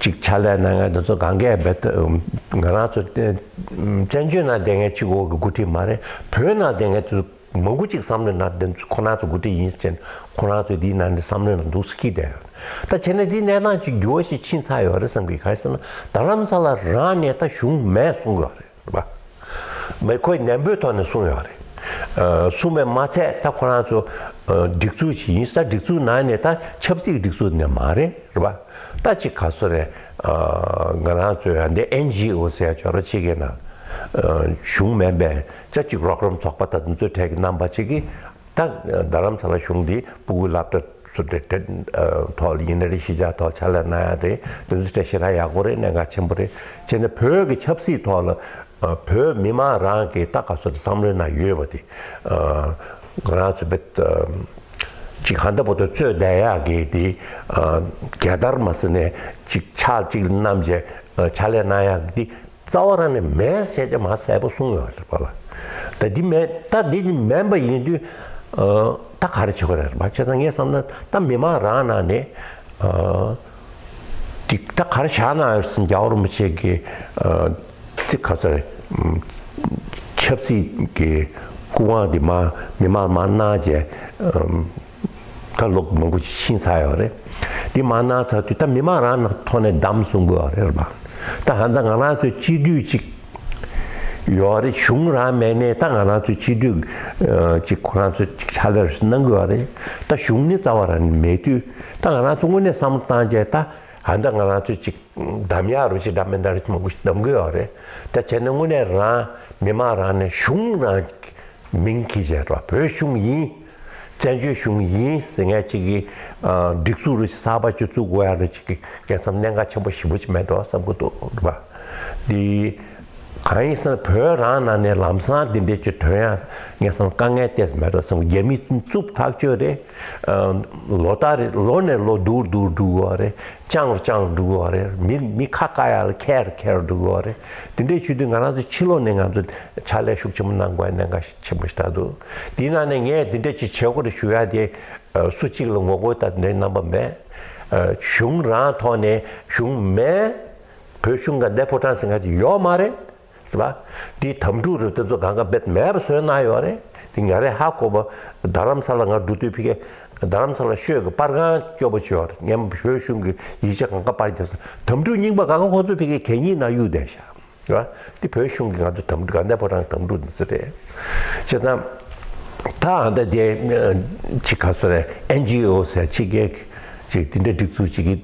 ཅིག་ཕྱག་ལས་གནང་མཁན་དེ་ཚོ་གང་གས་རྦད་དེ་ང་རང་ཚོ་བཙན་བྱོལ་ནང་བསྡད་མཁན་གཅིག་པོ་གི་འགོ་ཁྲིད་མ་རེད། བོད་ནང་བསྡད་མཁན་དེ་ཚོ་མང་པོ་ཅིག་བསམ་བློའི་ནང་དེ་ཚོ་ཁོ་རང་ཚོ་འགོ་ཁྲིད་ཡིན་ཟེར་ནས་ཁོ་རང་ཚོ་འདིའི་ནང་ནས་བསམ་བློའི་ནང་འདུག་སེ་འཁྱེར་བསྡད་ཡོད། ད་བྱས་ན་འདིའི་གནས་སྟངས་ཅིག་འགྱུར་བ་ཞིག་ཕྱིན་ཚར་ཡོད་རེད་བསམ་གི། ག་རེ་ཟེར་ན་རྡ་རམ་ས་ལ་རང་ནས་ད་གཞུང་མེད་གསུང་གི་ཡོད་རེད། རེད་པ། མི་ཁོས་ནན་པོའི་ཐོག་ནས་གསུངས་ཡོད་རེད། ཨ། གསུངས་པས་མ་ཚད་ད་ཁོ་རང་ཚོ་ཨ། སྒྲིག་འཛུགས་ཤིག་ཡིན་ས། སྒྲིག་འཛུགས་ནང་ནས་ད་ཆབ་སྲིད་སྒྲིག་འཛུགས་ནས་མ་རེད། རེད་པ། ད་ཅིག་ག་ཚོད་རེད། ཨ། ང་རང་ཚོའི་ཨ་འདི་ཨེན་ཇི་ཨོ་ཟེར་ཡ་ཅིག་ཡོད་རེད། ཕྱི་རྒྱལ་ནང་ཨ། གཞུང་མིན་པའི་ཅིག་རོགས་རམ་ཚོགས་པ་དང་དེ་ཚོའི་གྲས་ཀྱི་རྣམ་པ་ཅིག་གིས། ད་རྡ་རམ་ས་ལ་གཞུང་འདི་སྤུ་གུ་སློབ་གྲྭ་ཚོ་དེ་དེ་ཐོག་ལ་ཡིན་ན་རེད། གཞིས་ཆགས་ཐོག་ཕྱག་ལས་གནང་ཡ་རེད། དེ་ཚོ་དེ་ཞེ་དྲག་ཡག་པོ་རེད། གནད་འགག་ཆེན་པོ་རེད། བྱས་ནས་བོད་ཀྱི་ཆབ་སྲིད་ཐོག་ལ་བོད་མི་མང་རང་གི་ད་ག་ཚོད་བསམ་བློའི་ནང་ཡོད་པ་དེ་ང་རང་ཚོ་བེད་ཅིག་ཧ་འདི་པོ་དེ་རྩོད་བསྡད་ཡག་གི་དེ་རྒྱལ་དར་མ་ཟེར་ནས་ཅིག་ཕྱག་ཅིག་བསྣམས་བྱས་ཕྱག་ལས་གནང་ཡག་གི་དེ། རྩ་བ་རང་ནས་མེད་ཟེར་ཅིག་མ་གསལ་པོ་གསུངས་ཡོད་རེད་པ་ལ། ད་འདི་མེད། ད་འདི་མེད་པ་ཡིན་དུས་ཨ། ད་ག་རེ་བྱེད་དགོས་རེད་པ། བྱས་ཙང་ངས་བསམ་ན་ད་མི་མང་རང་ནང་ནས་ཨ། འདི་ད་ག་རེ་བཞག་ན་ཡོད་ཟེར་ན། རྒྱལ་བ་རིན་པོ་ཆེ་གི་ཨ། ཚིག་ག་ཚོད་རེད། ཆབ་སྲིད་ཀྱི་སྐུ་དབང་འདི་མ་མི་མང་མ་གནང་བྱས། ད་ལོ་མང་པོ་ཕྱིན་ཚར་ཡོད་རེད། འདི་མ་གནང་ཚར་དུས་ད་མི་མང་རང་ཐོག་ནས་བདམས་གསུང་གི་ཡོད་རེད་པ། ད་ཧ་ད་ང་རང་ཚོའི་སྤྱི་འཐུས་ཅིག་ཡོད་རེད། གཞུང་རང་མེད་ནས་ད་ང་རང་ཚོའི་སྤྱི་འཐུས་ཅིག་ཁོ་རང་ཚོས་ཅིག་ཕྱག་ལས་གནང་གི་ཡོད་རེད། ད་གཞུང་ནི་རྩ་བ་རང་མེད་དུས་ད་ང་རང་ཚོ་དངོས་གནས་བསམ་བློ་བཏང་བྱས་ད་ཧ་ད་ང་རང་ཚོས་ཅིག་གདམ་ཡག་རུ་ཅིག་འདྲ་མི་འདྲ་རུ་མང་པོ་ཞིག་གདམ་གི་ཡོད་རེད། ད་བྱས་ན་དངོས་གནས་རང་མི་མང་རང་ནས་གཞུང་རང་མིང་གིས་བྱས་རོགས་བོད་གཞུང་ཡིན། བཙན་བྱོལ་གཞུང་ཡིན་ཟེར་མཁན་ཅིག་གི་སྒྲིག་འཛུགས་རུ་ཅིག་གསར་པ་ཅིག་བཙུགས་དགོས་ཡག་རུ་ཅིག་གི་ངས་བསམ་གནད་འགག་ཆེན་པོ་ཞེ་པོ་ཅིག་མེད་འགྲོ་བསམ་གི་འདུག་རེད་པ། འདི་གང་ཡིན་ཟེར་ན་བོད་རང་ནང་ནས་ལམ་སང་འདི་འདྲས་ཅིག་ཐོན་ཡག་ངས་བསམ་དཀའ་ངལ་ཏོག་ཙམ་མེད་འགྲོ་བསམ་གི། རྒྱ་མི་རྩུབ་ཐག་ཆོད་རེད། ལོ་ལྟར་རེ་ལོ་ནས་ལོ་སྡུག་རུ་སྡུག་རུ་འགྲོ་གི་ཡོད་རེད། སྤྱང་རུ་སྤྱང་རུ་འགྲོ་གི་ཡོད་རེད། མི་མི་ཁ་བཀག་ཡག་ལ་ཁེར་ཁེར་རུ་འགྲོ་གི་ཡོད་རེད། དེ་འདྲའི་ཆེད་དུ་ང་རང་ཚོ་ཕྱི་ལོགས་ནས་ང་ཚོ་ཕྱག་ལས་ཤུགས་ཆེན་པོ་གནང་དགོས་གནད་འགག་ཆེན་པོ་ཞིག་རེད་འདུག་དེའི་ནང་ནས་ངས་དེ་འདྲ་ཅིག་བྱེད་དགོས་རེད་ཞུ་ཡག་དེ་སུ་གཅིག་ལ་ངོ་རྒོལ་དང་དེ་འདྲའི་རྣམ་པ་མེད། གཞུང་རང་ཐོག་ནས་གཞུང་མེད། བོད་གཞུང་ག་འདས་ཕོ་བྲང་ཟེར་མཁན་དེ་ཡོད་མ་རེད། རེད་པ། འདི་དམ་ཕྲུག་རེད། དེ་ཚོ་གང་ག་རྦད་མེད་པ་བཟོས་གནང་ཡོད་རེད། དེ་ང་རས་ཧ་གོ་བ། རྡ་རམ་ས་ལ་ང་འགྲོ་དུས་ཕ་གི་རྡ་རམ་ས་ལ་ཤོད་ཀྱི་པར་ཁང་སྐྱོ་པོ་ཅིག་ཡོད་རེད། སྔོན་མ་བོད་གཞུང་གི་ཡིག་ཆ་གང་ག་པར་རྒྱབ་ས་དམ་ཕྲུག་རྙིང་པ་གང་ག་ཁོང་ཚོ་ཕ་གི་གད་སྙིགས་ནང་གཡུག་བསྡད་ཤག་རེད་པ། འདི་བོད་གཞུང་གི་ང་ཚོ་དམ་ཕྲུག་དགའ་ལྡན་ཕོ་བྲང་དམ་ཕྲུག་འདི་ཚོ་རེད། བྱས་ཙང་། ད་ཨ་ད་དེ་ཅིག་ག་ཚོད་རེད། ཨེན་ཇི་ཨོ་ཟེར་ཕྱི་རྒྱལ་ཅིག་དེ་འདྲ་སྒྲིག་འཛུགས་ཅིག་གི་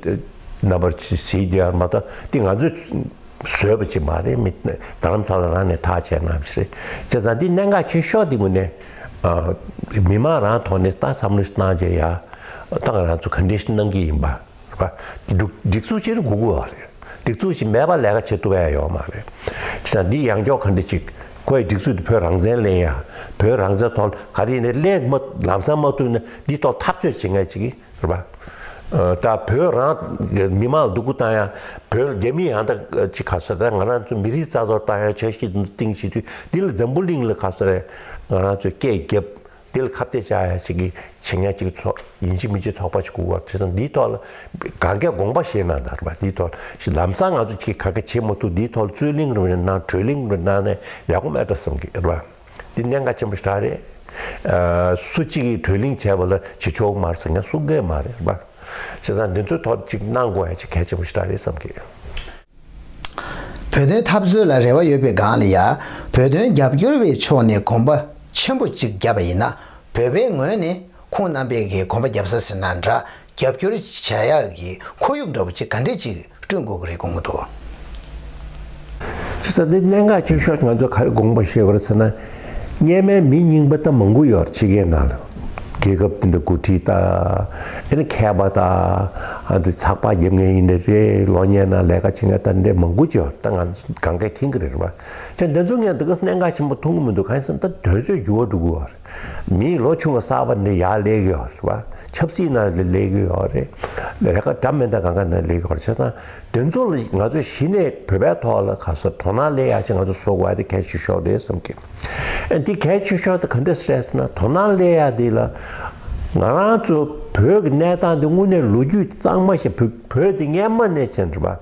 རྣམ་པར་ཅིག་གཟིགས་བསྡད་ཡོད་རེད་མ་གཏོགས་འདི་ང་ཚོས་བཟོས་པ་ཅིག་མ་རེད། མི་རྡ་རམ་ས་ལ་རང་ནས་ཐག་བཅད་གནང་བ་ཞིག་རེད། བྱས་ཙང་འདི་གནད་འགག་ཆེ་ཤོས་འདི་ངོས་ནས་ཨ་མི་མང་རང་ཐོག་ནས་ད་བསམ་བློ་ཞིག་བཏང་བྱས་ཡ་ད་ང་རང་ཚོ་ག་འདྲ་ཞིག་གནང་གི་ཡིན་པ། རེད་པ། སྒྲིག་སྒྲིག་འཛུགས་ཅིག་དགོས་ཀྱི་ཡོད་རེད། སྒྲིག་འཛུགས་ཅིག་མེད་པ་ལས་ཀ་བྱེད་ཐུབ་ཡ་ཡོད་མ་རེད། བྱས་ཙང་འདི་ཡང་སྐྱོར་ག་འདྲ་ཅིག་ཁོའི་སྒྲིག་འཛུགས་དེ་བོད་རང་བཙན་ལེན་ཡ། བོད་རང་བཙན་ཐོག་ག་རེ་ཡིན་ནའི་ལེན་མ་ལམ་སང་མ་ཐུབ་ན་འདི་ཐོག་འཐབ་རྩོད་བྱེད་མཁན་ཅིག་རེད་པ། ཨ་ད་བོད་རང་མི་མང་ལ་སྡུག་པོ་བཏང་ཡ། བོད་རྒྱ་མི་ཡང་ད་ཅིག་ག་ཚོད་ད་ང་རང་ཚོ་མི་རིགས་རྩ་གཏོར་བཏང་ཡ་འཆར་གཞི་འདི་སྟེང་བྱེད་དུས་འདི་ལ་འཛམ་བུ་གླིང་ལ་ག་ཚོད་རེད། ང་རང་ཚོས་སྐད་བརྒྱབ། འདི་ལ་ཁ་གཏད་བཅག་ཡ་ཞིག་གི་བྱེད་མཁན་ཅིག་ཚོགས་ཡིན་གཅིག་མིན་གཅིག་ཚོགས་པ་ཞིག་དགོས་པ་དེ་ཙང་འདིའི་ཐོག་ལ་གང་གས་དགོངས་པ་བཞེས་གནང་དང་རེད་པ། འདིའི་ཐོག་ལ་ལམ་སང་ང་ཚོ་ཅིག་ག་གེ་བྱེད་མ་ཐུབ། འདིའི་ཐོག་ལ་རྩོད་གླེང་རུ་གནང་གྲོས་གླེང་རུ་གནང་ནས་ཡག་པོ་མེད་འགྲོ་བསམ་གི་རེད་པ། འདི་གནད་འགག་ཆེན་པོ་ཞེ་དྲག་རེད། ཨ་སུ་གཅིག་གིས་གྲོས་གླེང་བྱས་པ་ལ་བྱེད་ཆོག་མ་རེད་ཟེར་མཁན་སུ་གས་མ་རེད་རེད་པ། བྱས་ཙང་འདི་ཚོའི་ཐོག་ཅིག་གནང་དགོས་ཡ་ཅིག་གལ་ཆེན་པོ་ཞེ་དྲག་རེད་བསམ་གི། བོད་དོན་འཐབ་རྩོད་ལ་རེ་བ་ཡོད་པའི་སྒང་ལ་ཡ། བོད་དོན་རྒྱབ་སྐྱོར་བའི་ཕྱོགས་ནས་གོམ་པ་ཆེན་པོ་གཅིག་བརྒྱབ་པ་ཡིན་ན། བོད་པའི་ངོས་ནས་ཁོང་རྣམ་པས་ཀྱི་གོམ་པ་བརྒྱབ་ས་ཟེར་ན་འདྲ། རྒྱབ་སྐྱོར་བྱ་ཡག་གི་ཁོར་ཡུག་འདྲ་བོ་ཅིག་ག་འདྲས་ཅིག་བསྐྲུན་དགོས་ཀྱི་རེད་དགོངས་ཀྱི་འདུག་ས་འདི་གནད་འགག་ཆེ་ཤོས་ང་ཚོ་ག་རེ་དགོངས་པ་བཞེས་དགོས་རེད་ཟེར་ན། སྔོན་མའི་མི་རྙིང་པ་ད་མང་པོ་ཡོད་རེད། ཕྱི་རྒྱལ་ནང་ལ། རྒྱལ་ཁབ་དེ་འདྲ་འགོ་ཁྲིད་དང་། ཨ་ནི་མཁས་པ་དང་། ཨ་འདི་ཚགས་པར་རྒྱབ་མཁན་ཡིན་ནའི་རེད། གློག་བརྙན་ནང་ལས་ཀ་བྱེད་མཁན་ད་འདྲ་མང་པོ་ཅིག་ཡོད་རེད། ད་ང་ཚོ་གང་གས་མཁྱེན་གྱི་རེད་པ། ཅང་འདི་ཚོ་ངས་འདི་ག་གནད་འགག་ཆེན་པོ་མཐོང་གི་མི་འདུག་གང་ཡིན་ཟེར་ན་ད་དུས་ཚོད་འགྱུར་བ་འགྲོ་གི་ཡོད་རེད། མི་ལོ་ཆུང་བ་གསར་པ་འདི་ཡར་སླེབས་ཀྱི་ཡོད་རེད་པ། ཆབ་སྲིད་ནང་ལ་སླེབས་ཀྱི་ཡོད་རེད། ལས་ཀ་འདྲ་མི་འདྲ་གང་ག་ནང་སླེབས་ཀྱི་ཡོད་རེད། བྱས་ཙང་། དེ་ཚོ་ལ་ང་ཚོ་གཞི་ནས་བོད་པའི་ཐོག་ལ་ག་ཚོད་དོ་སྣང་སླེབས་ཡག་ཅིག་ང་ཚོ་བཟོ་དགོས་ཡ་དེ་གལ་ཆེ་ཤོས་རེད་བསམ་གི། ཨ་འདི་གལ་ཆེ་ཤོས་དེ་ག་འདྲ་རེད་ཟེར་ན། དོ་སྣང་སླེབས་ཡ་དེ་ལ་ང་རང་ཚོ་བོད་ཀྱི་གནས་སྟངས་དེ་དངོས་གནས་ལོ་རྒྱུས་གཙང་མ་ཞིག་བོད་བོད་དེ་སྔན་མ་ནས་བྱས་རེད་པ།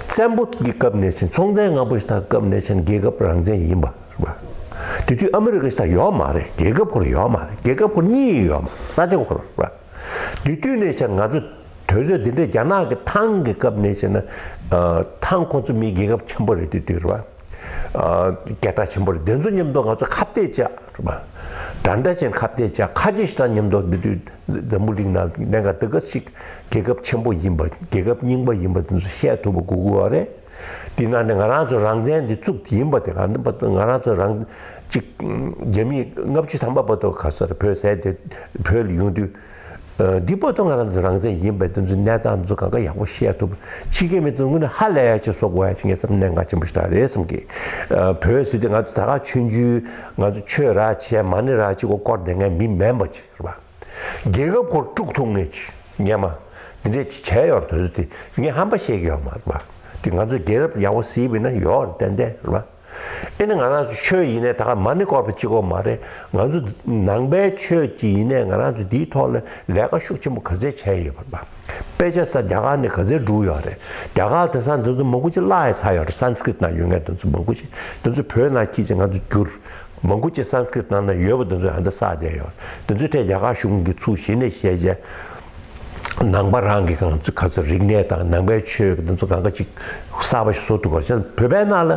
བཙན་པོ་གི་སྐབས་ནས་བྱས། སྲོང་བཙན་སྔ་པོ་ཞིག་དང་སྐབས་ནས་བྱས་རྒྱལ་ཁབ་རང་བཙན་ཡིན་པ་རེད་པ། དེ་དུས་ཨ་མི་རི་ཀ་ཞིག་དང་ཡོད་མ་རེད། རྒྱལ་ཁབ་ཁོ་རང་ཡོད་མ་རེད། རྒྱལ་ཁབ་ཁོ་རང་གཉིས་ཡོད་མ་རེད། ས་ཆ་ཁོ་རང་རེད་པ། དེ་དུས་ནས་བྱས་ང་ཚོ་དུས་ཚོད་འདི་འདྲའི་རྒྱ་ནག་གི་ཐང་གི་སྐབས་ནས་བྱས་ན། ཨ་ཐང་ཁོ་ཚོ་མི་རྒྱལ་ཁབ་ཆེན་པོ་རེད། དེ་དུས་རེད་པ། ཨ་སྐད་གྲགས་ཆེན་པོ་རེད། དེ་ཚོ་མཉམ་དུ་ང་ཚོ་ཁ་གཏད་བཅག་རེད་པ། འདྲ་འདྲ་བྱས་ཁ་གཏད་བཅག་ཁ་ཆེ་ཞིག་དང་མཉམ་དུ་འདི་དུས་འཛམ་བུ་གླིང་ནང་གནད་འགག་འདི་ག་ཞིག་རྒྱལ་ཁབ་ཆེན་པོ་ཡིན་པ། རྒྱལ་ཁབ་རྙིང་པ་ཡིན་པ་འདི་ཚོ་བཤད་ཐུབ་པ་དགོས་ཀྱི་ཡོད་རེད། དེ་ནང་ནས་ང་རང་ཚོ་རང་བཙན་འདི་བཙུགས་ཡིན་པ་དེ་ག་འདི་ང་རང་ཚོ་རང་གཅིག་རྒྱ་མི་ལྔ་བཅུ་ཐམ་པ་བར་དུ་ག་ཚོད་རེད། བོད་ཟེར་དེ་བོད་ལ་ཡོང་དུས། ཨ་འདི་བར་དུ་ང་རང་ཚོ་རང་བཙན་ཡིན་པའི་དེ་ཚོ་གནས་སྟངས་ཚོ་གང་ག་ཡག་པོ་བཤད་ཐུབ། ཕྱི་རྒྱལ་མི་ཚོ་དངོས་གནས་ཧ་ལས་ཡ་ཅིག་བཟོ་དགོས་ཡ་ཅིག་ངས་བསམ་གནད་འགག་ཆེན་པོ་ཞིག་རེད་བསམ་གི། ཨ་བོད་ཟེར་དུས་ང་ཚོ་ད་ག་ཆུང་ཆུང་ང་ཚོ་ཆོས་ར་བྱས་མ་ཎི་ར་བྱེད་དགོས་སྐོར་བསྡད་མཁན་མི་མིན་པ་ཅིག་རེད་པ། རྒྱལ་ཁབ་ཁོ་དཀྲུག་ཐུབ་མཁན་ཅིག་སྔན་མ་འདི་འདྲས་ཅིག་བྱས་ཡོད་རེད། དེ་ཚོ་དེ་ངས་ཧམ་པ་བཤད་ཀྱི་ཡོད་མ་རེད་པ། དེ་ང་ཚོ་རྒྱལ་རབས་ཡག་པོ་གཟིགས་པ་ཡིན་ན་ཡོད་རེད། ཏན་ཏན་རེད་པ། ཨེ་ནི་ང་རང་ཚོ་ཆོས་ཡིན་ནའི་ད་ག་མ་ཎི་སྐོར་བ་གཅིག་པོ་མ་རེད། ང་ཚོ་ནང་པའི་ཆོས་ཀྱི་ཡིན་ནའི་ང་རང་ཚོ་འདིའི་ཐོག་ལ་ལས་ཀ་ཤུགས་ཆེན་པོ་ག་ཚད་བྱས་ཡོད་པ། དཔེ་ཆ་ས་རྒྱ་གར་ནས་ག་ཚད་བསྒྲུགས་ཡོད་རེད། རྒྱ་གར་དེ་སང་དེ་ཚོ་མང་པོ་ཅིག་བརླག་ཡ་ཚར་ཡོད་རེད། སན་སི་ཀྲིཏ་ནང་ཡོད་མཁན་དེ་ཚོ་མང་པོ་ཅིག་དེ་ཚོ་བོད་ནང་ཁྱེར་ཅིག་ང་ཚོ་བསྒྱུར། མང་པོ་ཅིག་སན་སི་ཀྲིཏ་ནང་ན་ཡོད་པ་དེ་ཚོ་ཧ་འདི་བསགས་བསྡད་ཡོད། དེ་ཚོའི་གྲས་རྒྱ་གར་གཞུང་གིས་ཚུར་གཞི་ནས་བཤད་བྱས། ནང་པ་རང་གི་གང་ཚོད་ག་ཚོད་རིག་གནས་དང་ནང་པའི་ཆོས་ཀྱི་དེ་ཚོ་གང་ག་ཅིག་གསར་པ་ཞིག་བཟོ་ཐུབ་པ་བྱས། བོད་པའི་ནང་ལ་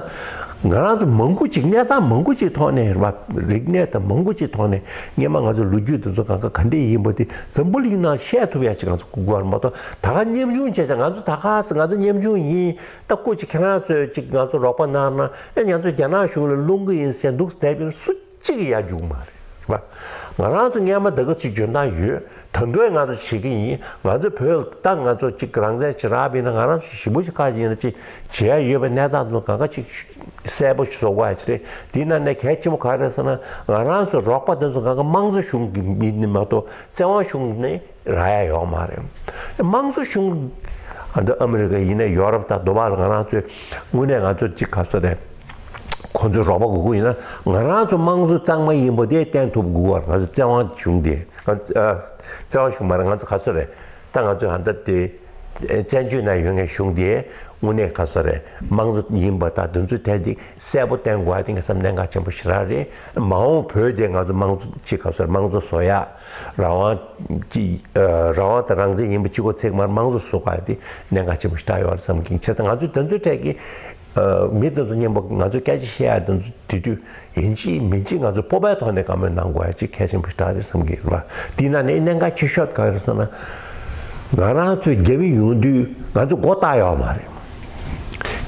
ང་རང་ཚོ་མང་པོ་ཅིག་གནས་སྟངས་མང་པོ་ཅིག་ཐོག་ནས་རེད་པ། རིག་གནས་དང་མང་པོ་ཅིག་ཐོག་ནས་སྔོན་མ་ང་ཚོ་ལོ་རྒྱུས་དེ་ཚོ་གང་ག་ག་འདྲས་ཡིན་པ་དེ་འཛམ་བུ་གླིང་ནང་བཤད་ཐུབ་ཡ་ཅིག་ང་ཚོ་སྒུག་དགོས་རེད་མ་གཏོགས། ད་ག་ཉམ་ཆུང་བྱས་བྱས་ང་ཚོ་ད་ག་ས་ང་ཚོ་ཉམ་ཆུང་ཡིན། ད་སྐུ་མཁྱེན་ཁྱེད་རང་ཚོས་ཅིག་ང་ཚོ་རོགས་པ་གནང་ན་ཨེ་ང་ཚོ་རྒྱ་ནག་གཞུང་ལ་སློང་གི་ཡིན་ཟེར་འདུག་བསྡད་པའི་སུ་གཅིག་ཡར་རྒྱུག་མ་རེད་པ། ང་རང་ཚོ་སྔོན་མ་ད་ག་ཅིག་འཇོན་ཐང་ཡོད། ད་དུང་ང་ཚོ་བྱེད་ཀྱི་ཡིན། ང་ཚོ་བོད་ད་ང་ཚོ་ཅིག་རང་བཙན་ཅིག་རག་པ་ཡིན་ན་ང་རང་ཚོ་ཞེ་པོ་ཅིག་ཁག་ཅིག་ཡིན་ན་ཅིག་བྱེད་ཡ་ཡོད་པའི་གནས་སྟངས་ཚོ་གང་ག་ཅིག་གསལ་པོ་ཞིག་བཟོ་དགོས་ཡ་ཅིག་རེད། དེའི་ནང་ནས་གལ་ཆེན་པོ་ག་རེ་རེད་ཟེར་ན་ང་རང་ཚོ་རོགས་པ་དེ་ཚོ་གང་ག་དམངས་གཙོ་གཞུང་གི་མི་ནི་མ་གཏོགས་བཙན་དབང་གཞུང་ནས་རག་ཡ་ཡོད་མ་རེད། དམངས་གཙོ་གཞུང་ཨ་འདི་ཨ་མི་རི་ཀ་ཡིན་ན་ཡོ་རོབ་དང་དུ་བ་ལ་ང་རང་ཚོས་དངོས་གནས་ང་ཚོ་ཅིག་ག་ཚོད་རེད། ཁོ་ཚོས་རོགས་པ་དགོས་ཀྱི་ཡིན་ན་ང་རང་ཚོ་དམངས་གཙོ་གཙང་མ་ཡིན་པ་དེ་བསྟན་ཐུབ་དགོས་པ། ང་ཚོ་བཙན་དབང་གཞུང་དེ་ང་ཚོ་ཨ་བཙན་དབང་གཞུང་མ་རེད། ང་ཚོ་ག་ཚོད་རེད། ད་ང་ཚོ་ཧ་ད་དེ་བཙན་བྱོལ་ནང་ཡོད་མཁན་གཞུང་དེ་དངོས་གནས་ག་ཚོད་རེད། དམངས་གཙོ་ཡིན་པ་དང་དེ་ཚོའི་ཐད་དེ་གསལ་པོ་བསྟན་དགོས་པ་དེ་ངས་བསམ་གནད་འགག་ཆེན་པོ་ཞེ་དྲག་རེད། མ་འོངས་བོད་དེ་ང་ཚོ་དམངས་གཙོ་ཅིག་ག་ཚོད་རེད། དམངས་གཙོ་བཟོ་ཡ། རང་དབང་གི་ཨ་རང་དབང་དང་རང་བཙན་ཡིན་པ་གཅིག་པོ་ཚིག་མར་དམངས་གཙོ་བཟོ་དགོས་ཡ་དེ་གནད་འགག་ཆེན་པོ་ཞེ་དྲག་ཡོད་རེད་བསམ་གྱི། བྱས་ཙང་ང་ཚོས་དེ་ཚོའི་གྲས་ཀྱི་ཨ་མི་དེ་ཚོ་མཉམ་པོ་ང་ཚོས་སྐད་ཆ་བཤད་ཡ་དེ་ཚོ་དེ་དུས་ཡིན་གཅིག་མིན་གཅིག་ང་ཚོ་སྤོབས་པའི་ཐོག་ནས་བཀའ་མོལ་གནང་དགོས་ཡ་གཅིག་གལ་ཆེན་པོ་ཞེ་དྲག་རེད་བསམ་གྱི་རེད་བ། དེའི་ནང་ནས་གནད་འགག་ཆེ་ཤོས་ག་རེ་རེད་ཟེར་ན། ང་རང་ཚོས་རྒྱ་མི་ཡོང་དུས་ང་ཚོས་མགོ་བཏགས་ཡོད་མ་རེད།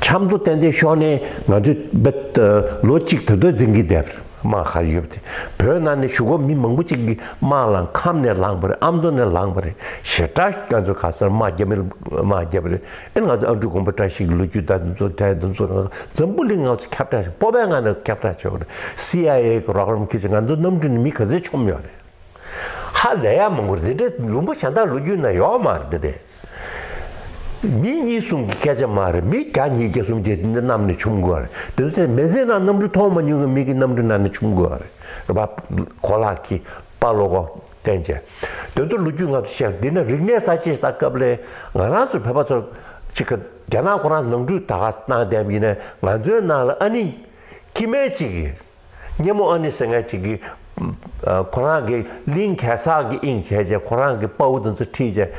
ཆབ་མདོ་ཏན་ཏན་ཤོར་ནས་ང་ཚོས་བེད་ལོ་གཅིག་ད་དུང་འཛིན་གྱི་བསྡད་པ་རེད། དམག་ག་རེ་ཡོད་པ་དེ། བོད་ནང་ནས་གཞུག་གུ་མི་མང་པོ་ཅིག་གིས་དམག་ལངས། ཁམས་ནས་ལངས་པ་རེད། ཨ་མདོ་ནས་ལངས་པ་རེད། ཞེ་དྲག་ང་ཚོ་ག་ས་དམག་རྒྱ་མི་ལ་དམག་བརྒྱབ་པ་རེད། ཨེ་ང་ཚོ་ཨ་འབྲུག་དགོན་པ་བཀྲ་ཤིས་ཀྱི་ལོ་རྒྱུས་དང་འདི་ཚོ་དྲན། འདི་ཚོ་འཛམ་བུ་གླིང་ང་ཚོ་ཁྱབ་བསྒྲགས་ཤིག་སྤོབས་པའི་ངང་ནས་ཁྱབ་བསྒྲགས་བྱས་པ་རེད། སི་ཨའི་ཨེ་གི་རོགས་རམ་གྱིས་ང་ཚོ་གནམ་གྲུ་ནས་མི་ག་ཚོད་མཆོངས་ཡོད་རེད། ཧ་ལས་ཡ་མང་པོ་རེད། འདི་འདྲའི་ལུང་པ་གཞན་དག་ལོ་རྒྱུས་ན་ཡོད་མ་རེད། འདི་འདྲའི་མི་གཉིས་གསུམ་གྱི་སྐད་ཆ་མ་རེད། མི་བརྒྱ་ཉིས་བརྒྱ་གསུམ་བརྒྱ་འདི་འདྲ་གནམ་ནས་མཆོངས་དགོས་རེད། དེ་ཚོ་མི་ཚེ་ནང་གནམ་གྲུ་མཐོང་མ་མྱོང་གི་མི་གི་གནམ་གྲུ་ནང་ནས་མཆོངས་དགོས་རེད། རེད་པ། གོ་ལག་གི་པ་ལོ་གོ་བསྟན་བྱས། དེ་ཚོ་ལོ་རྒྱུས་ང་ཚོ་བཤད། འདི་ན་རིག་གནས་གསར་བརྗེ་ད་སྐབས་ལ་ང་རང་ཚོ་བོད་པ་ཚོ་ཅིག་ག་རྒྱ་ནག་ཁོ་རང་ནང་འཁྲུག་ད་ག་གནང་བསྡད་པ་ཡིན་ན་ང་ཚོའི་ནང་ལ་ཨ་ནི་ཁྱི་མེད་ཅིག་གིས། སྙེ་མོ་ཨ་ནི་ཟེར་མཁན་ཅིག་གིས་ཨ་ཁོ་རང་གི་གླིང་གེ་སར་གྱི་དབྱིངས་བྱས་བྱས། ཁོ་རང་གི་དཔའ་བོ་དེ་ཚོ་ཁྲིད་བྱས།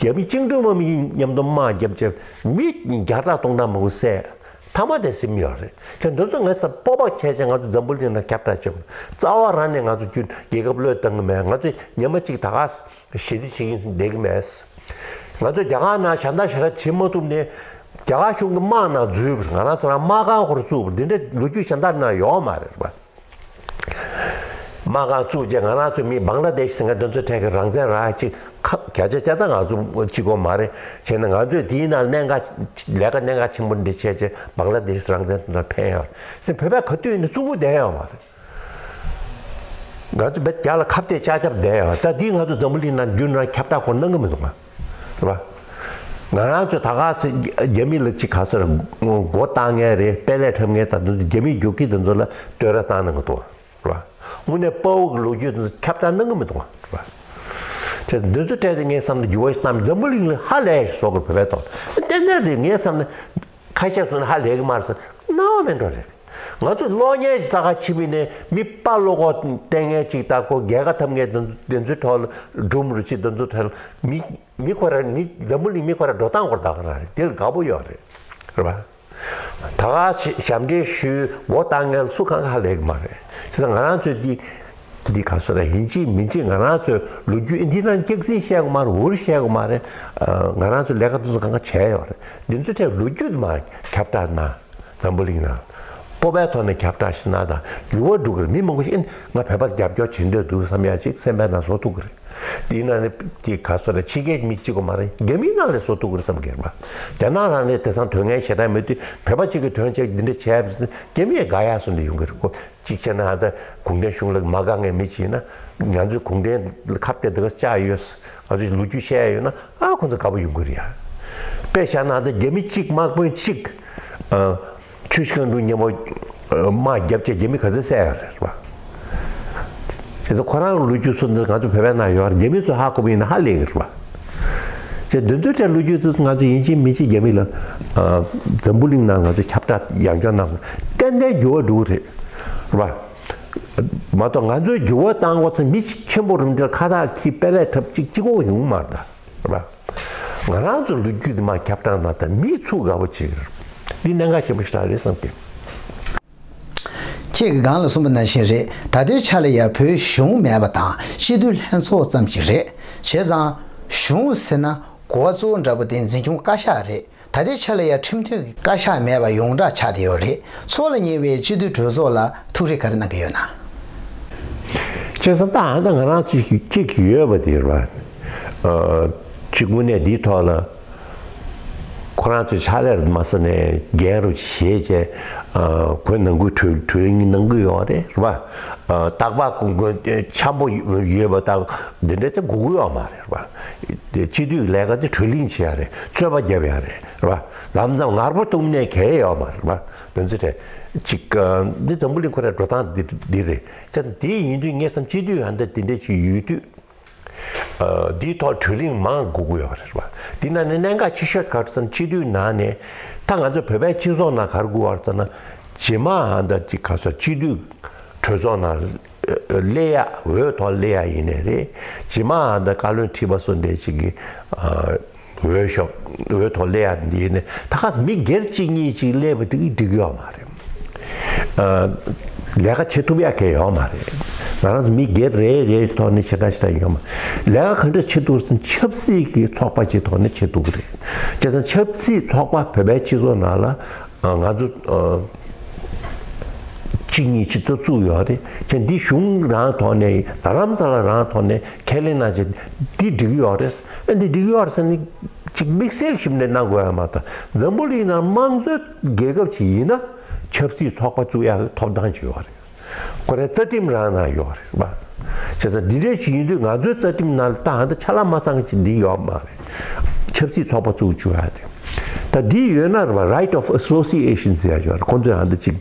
རྒྱ་མི་བཅིངས་འགྲོལ་དམག་མི་མཉམ་དུ་དམག་བརྒྱབ་བྱས་མི་བརྒྱ་ཕྲག་སྟོང་ཕྲག་མང་པོ་བསད། མཐའ་མ་དེ་ཟིན་ཡོད་རེད། ཁྱེད་འདི་ཚོ་ངས་ས་སྤོབས་པ་བྱས་བྱས་ང་ཚོ་འཛམ་བུ་གླིང་ལ་ཁྱབ་བསྒྲགས་བྱེད་དགོས། རྩ་བ་རང་ནས་ང་ཚོ་རྒྱུན་རྒྱལ་ཁབ་བློས་བཏང་གི་མེད། ང་ཚོ་ཉི་མ་གཅིག་ད་ག་ཞི་བདེ་བྱེད་ཀྱིན་བསྡད་ཀྱི་མེད། ང་ཚོ་རྒྱ་གར་ནང་གཞན་དག་ཞེ་དྲག་བྱེད་མ་ཐུབ་ནས་རྒྱ་གར་གཞུང་གི་དམག་ནང་འཛུལ་བ་རེད། ང་རང་ཚོ་རང་དམག་ཁང་ཁོ་རང་བཙུགས་པ་རེད། འདི་འདྲའི་ལོ་རྒྱུས་གཞན་དག་ནང་ཡོད་མ་རེད་པ། དམག་ཁང་བཙུགས་རྗེས་ང་རང་ཚོའི་མི་བང་ལ་དེཤ་ཟེར་མཁན་དེ་ཚོའི་གྲས་ཀྱི་རང་བཙན་རག་ཅིག་ཁ་བརྒྱ་ཆ་བརྒྱ་ཐག་ང་ཚོ་གཅིག་པོ་མ་རེད། བྱས་ན་ང་ཚོས་དེའི་ནང་གནད་འགག་ལས་ཀ་གནད་འགག་ཆེན་པོ་འདི་བྱས་རྗེས་བང་ལ་དེཤ་རང་བཙན་དེ་འདྲ་ཕན་ཡོད་རེད། བོད་པས་ག་དུས་ཡིན་ན་བཙུགས་དགོས་བསྡད་ཡོད་མ་རེད། ང་ཚོ་བོད་རྒྱ་ལ་ཁ་གཏད་ཅག་རྐྱབ་བསྡད་ཡོད། ད་འདི་ང་ཚོ་འཛམ་བུ་གླིང་ནང་རྒྱུན་རང་ཁྱབ་བསྒྲགས་ཁོ་གནང་གི་མི་འདུག་ག། རེད་པ། ང་རང་ཚོ་ད་ག་སེ་རྒྱ་མི་ལ་ཅིག་ག་ཚོད་མགོ་བཏགས་མཁན་རེད། དཔེ་ལས་འཁྲབ་མཁན་དང་འདི་ཚོ་རྒྱ་མིའི་རྒྱུག་ཁྱི་དེ་ཚོ་ལ་བསྟོད་ར་བཏང་གནང་གི་འདུག་ག། རེད་པ། དངོས་གནས་དཔའ་བོ་གི་ལོ་རྒྱུས་དེ་ཚོ་ཁྱབ་བསྒྲགས་གནང་གི་མི་འདུག་ག། རེད་པ། དེ་འདི་ཚོ་གྲས་དེ་ངས་བསམ་ན་འགྱུར་བ་ཞིག་བཏང་། འཛམ་བུ་གླིང་ལ་ཧ་ལས་ཞིག་བཟོ་དགོས། བོད་པའི་ཐོག་ཏན་ཏན་རེད། ངས་བསམ་ན་ཁ་ཤས་སུ་ན་ཧ་ལས་གི་མ་རེད་ཟེར། སྣང་བ་མེད་འགྲོ་རེད། ང་ཚོས་གློག་བརྙན་ཞིག་ས་ཁ་ཕྱིན་པ་ཡིན་ནའི་མི་དཔའ་བློ་ཁོག་བསྟན་མཁན་ཅིག་དང་ཁོ་རྒྱལ་ཁ་ཐོབ་མཁན་དེ་ཚོའི་ཐོག་ལ་སྒྲུང་རུ་ཅིག་དེ་ཚོའི་ཐོག་ལ་མི་མི་ཁོ་ར་ནི་འཛམ་བུ་གླིང་མི་ཁོ་ར་འགྲོ་སྟངས་ཁོ་ར་ད་ག་རང་རེད། དེ་ལ་དགའ་པོ་ཡོད་རེད། རེད་པ། ད་ག་ཞབས་འདྲེན་ཞུས་མགོ་བཏགས་མཁན་ལ་སུ་གང་ག་ཧ་ལས་གི་མ་རེད། དེ་ད་ང་རང་ཚོས་འདི་འདི་ག་སོ་ར་ཡིན་གཅིག་མིན་གཅིག་ང་རང་ཚོའི་ལོ་རྒྱུས་འདི་ནང་སྐྱག་རྫུན་བཤད་གི་མ་རེད། འུར་བཤད་གི་མ་རེད། ང་རང་ཚོས་ལས་ཀ་དེ་ཚོ་གང་ག་བྱས་ཡོད་རེད། འདི་ཚོའི་ཐད་ལོ་རྒྱུས་དེ་མར་ཁྱབ་བསྒྲགས་གནང་། འཛམ་བུ་གླིང་ནང་སྤོབས་པའི་ཐོག་ནས་ཁྱབ་བསྒྲགས་ཤིག་གནང་དང་། འགྱུར་བ་འགྲོ་གི་རེད། མི་མང་པོ་ཞིག་ཨེ་ང་བོད་པ་རྒྱབ་སྐྱོར་བྱེད་འདོད་འདུག་བསམ་ཡ་ཅིག་སེམས་པའི་ནང་བཟོ་ཐུབ་ཀྱི་རེད། དེའི་ནང་ནས་དེ་ག་སོ་རེད། ཕྱི་རྒྱལ་མི་གཅིག་པོ་མ་རེད། རྒྱ་མིའི་ནང་ལ་བཟོ་ཐུབ་ཀྱི་རེད་བསམ་གྱི་རེད་པ། རྒྱ་ནག་རང་ལ་དེང་སང་དོན་ངན་ཞེ་དྲག་མེད་དུས་བོད་པ་གཅིག་གིས་དོན་ཆེ་འདི་འདྲ་བྱས་པ་ཡིན་ན་རྒྱ་མི་ཡང་དགའ་ཡག་བཟོ་འདྲ་ཡོང་གི་རེད་ཁོ། གཅིག་བྱས་ན་ཨ་ད་གུང་ཁྲན་གཞུང་ལ་མ་དགའ་མཁན་མི་གཅིག་ཡིན་ན་ང་ཚོས་གུང་ཁྲན་ལ་ཁ་གཏད་དེ་ག་བཅག་ཡོད། ང་ཚོས་ལོ་རྒྱུས་བཤད་ཡ་ཡོད་ན་ཨ་ཁོ་ཚོ་དགའ་པོ་ཡོང་གི་རེད་ཡ། དཔེ་བཞག་ན་ཨ་ད་རྒྱ་མི་གཅིག་དམག་དཔོན་གཅིག་ཨ་ཆུ་བཞི་སྒང་དྲུག་མཉམ་པོ་ དམག་བརྒྱབ་བྱས་རྒྱ་མི་ག་ཚོད་བསད་ཡོད་རེད་རེད་བ། བྱས་ཙང་ཁོ་རང་ལོ་རྒྱུས་སུ་འདི་ང་ཚོ་བོད་པའི་ནང་ཡོད་རེད། རྒྱ་མི་ཚོ་ཧ་གོ་བ་ཡིན་ན་ཧ་ལས་ཀྱི་རེད་བ། བྱས་འདི་ཚོའི་གྲས་ལོ་རྒྱུས་ཚོ་ང་ཚོ་ཡིན་གཅིག་མིན་གཅིག་རྒྱ་མི་ལ་འཛམ་བུ་གླིང་ནང་ང་ཚོ་ཁྱབ་བསྒྲགས་ཡང་བསྐྱར་གནང་དགོས། ཏན་ཏན་འགྱུར་བ་འགྲོ་གི་རེད་རེད་བ། མ་གཏོགས་ང་ཚོས་འགྱུར་བ་བཏང་དགོས་ཚེ་མི་ཆེན་པོ་རུ་འདིར་ཁ་བཏགས་ཁྱི་དཔེ་ལས་འཁྲབ་གཅིག་གཅིག་པོ་ཡོང་མ་རེད་ད། རེད་པ། ང་རང་ཚོ་ལོ་རྒྱུས་དེ་མར་ཁྱབ་བསྒྲགས་གནང་དང་མིའི་ཚུགས་དགའ་པོ་བྱེད་ཀྱི་རེད། འདི་གནད་འགག་ཆེན་པོ་ཞིག་རེད་བསམ་གི། ཁྱེད་ཀྱིས་སྒང་ལ་གསུངས་པ་ནང་བཞིན་རེད། ད་ལྟའི་ཆ་ལ་ཡང་བོད་གཞུང་མེད་པ་དང་སྤྱི་འཐུས་ལྷན་ཚོགས་ཙམ་ཞིག་རེད། བྱས་ཙང་གཞུང་ཟེར་ན་གོ་བ་གཙོ་བོ་འདྲ་པོ་དེ་འཛིན་སྐྱོང་བཀའ་ཤག་རེད། ད་ལྟའི་ཆ་ལ་ཡང་ཁྲིམས་མཐུན་གྱི་བཀའ་ཤག་མེད་པ་ཡོངས་གྲགས་ཆགས་བསྡད་ཡོད་རེད། ཚོགས་ལ་ཉེ་བའི་སྤྱི་འཐུས་གྲོས་ཚོགས་ལ་ཐུགས་རེ་ག་རེ་གནང་གི་ཡོད་ན། བྱས་ཙང་ད་ཨ་ད་ང་རང་ཚོ་གཅིག་ཡོད་པ་དེ་རེད་བ། ཨ་གཅིག་དངོས་གནས་འདིའི་ཐོག་ལ་ཁོ་རང་ཚོའི་ཕྱག་ལས་མ་ཟེར་ནས་འགན་རུ་བཞེས་བྱས་ཨ་ཁོའི་ནང་ཁུལ་གྲོས་གྲོས་གླེང་གནང་གི་ཡོད་རེད་བ། ཨ་རྟག་པར་ཁོ་ཁོ་འཆམ་པོ་ཡོད་པ་དང་འདི་འདྲ་ཚེ་དགོས་ཀྱི་ཡོད་མ་རེད་བ། སྤྱི་འཐུས་ཀྱི་ལས་ཀ་དེ་གྲོས་གླེང་བྱེད་ཡ་རེད། རྩོད་པ་རྒྱབ་ཡ་རེད་རེད་བ། ལམ་ཙམ་ངར་པོ་གཏུག་ནས་གལ་ཡོད་མ་རེད་བ། དོན་ཚོད་རེད། ཅིག་འདི་འཛམ་བུ་གླིང་ཁོ་རའི་འགྲོ་སྟངས་འདི་འདི་རེད། ཅག་འདི་ཡིན་དུས་ངས་བསམ་སྤྱི་འཐུས་ཨ་འདི་འདི་འདྲ་ཅིག་ཡོད་དུས། འདིའི་ཐོག་གྲོས་གླེང་མང་དགོས་ཀྱི་ཡོད་རེད་བ། འདི་ནང་ནས་གནད་འགག་ཆེ་ཤོས་ག་རེ་ཟེར་ན་སྤྱི་འཐུས་ནང་ནས་ད་ང་ཚོ་བོད་པའི་སྤྱི་ཚོགས་ནང་ག་རེ་དགོས་པ་རེད་ཟེར་ན། རྗེས་མ་ཨ་འདི་ཅིག་ག་ཚོད་སྤྱི་འཐུས་གྲོས་ཚོགས་ནང་སླེབས་ཡ་འོས་ཐོག་སླེབས་ཡ་ཡིན་ནའི་རེད། རྗེས་མ་ཨ་འདི་བཀའ་བློན་ཁྲི་པ་སོགས་འདྲ་ཅིག་གི་འོས་ཤོག་འོས་ཐོག་སླེབས་ཡ་འདི་ནི་ད་ག་མི་སྒེར་གཅིག་གཉིས་ཅིག་སླེབས་པ་དེ་གིས་འགྲིག་གི་ཡོད་མ་རེད། ལས་ཀ་བྱེད་ཐུབ་ཡ་གང་ཡང་ཡོད་མ་རེད། ང་རང་ཚོ་མི་སྒེར་རེ་རེའི་ཐོག་ནས་བྱེད་སྟངས་བྱེད་སྟངས་ཡོད་མ་རེད། ལས་ཀ་ག་འདྲ་བྱེད་ཐུབ་ཟེར་ན་ཆབ་སྲིད་ཀྱི་ཚོགས་པ་ཅིག་ཐོག་ནས་བྱེད་ཐུབ་ཀྱི་རེད། བྱས་ཙང་ཆབ་སྲིད་ཚོགས་པ་བོད་པའི་སྤྱི་ཚོགས་ནང་ལ་ང་ཚོ་གཅིག་གཉིས་ཅིག་ཏུ་བཙུགས་ཡོད་རེད། ཅེས་འདི་གཞུང་རང་ཐོག་ནས་རྡ་རམ་ས་ལ་རང་ཐོག་ནས་ཁས་ལེན་གནང་བྱས་འདི་འགྲིག་ཡོད་རེད། ཨ་འདི་འགྲིག་ཡོད་རེད་ཟེར་ནས་ཅིག་དམིགས་བསལ་ཞིག་ནས་གནང་དགོས་ཡ་མ་གཏོགས་འཛམ་བུ་གླིང་ནང་དམངས་གཙོའི་རྒྱལ་ཁབ་ཅིག་ཡིན་ན་ཆབ་སྲིད་ཚོགས་པ་བཙུགས་ཡ་ཐོབ་ཐང་ཅིག་ཡོད་རེད། ཁོ་རའི་རྩ་ཁྲིམས་རང་ནང་ཡོད་རེད་བ། བྱས་ཙང་འདི་འདྲའི་ཞིག་ཡིན་དུས་ང་ཚོའི་རྩ་ཁྲིམས་ནང་ལ་ད་ཧ་ད་ཆ་ལག་མ་ཚང་ཅིག་འདི་ཡོད་མ་རེད། ཆབ་སྲིད་ཚོགས་པ་བཙུགས་བཅུག་ཡ་དེ། ད་འདི་ཡོད་ན་རེད་བ། Right of Association ཟེར་ཡ་ཡོད་རེད། ཁོང་ཚོས་ཧ་ད་ཅིག་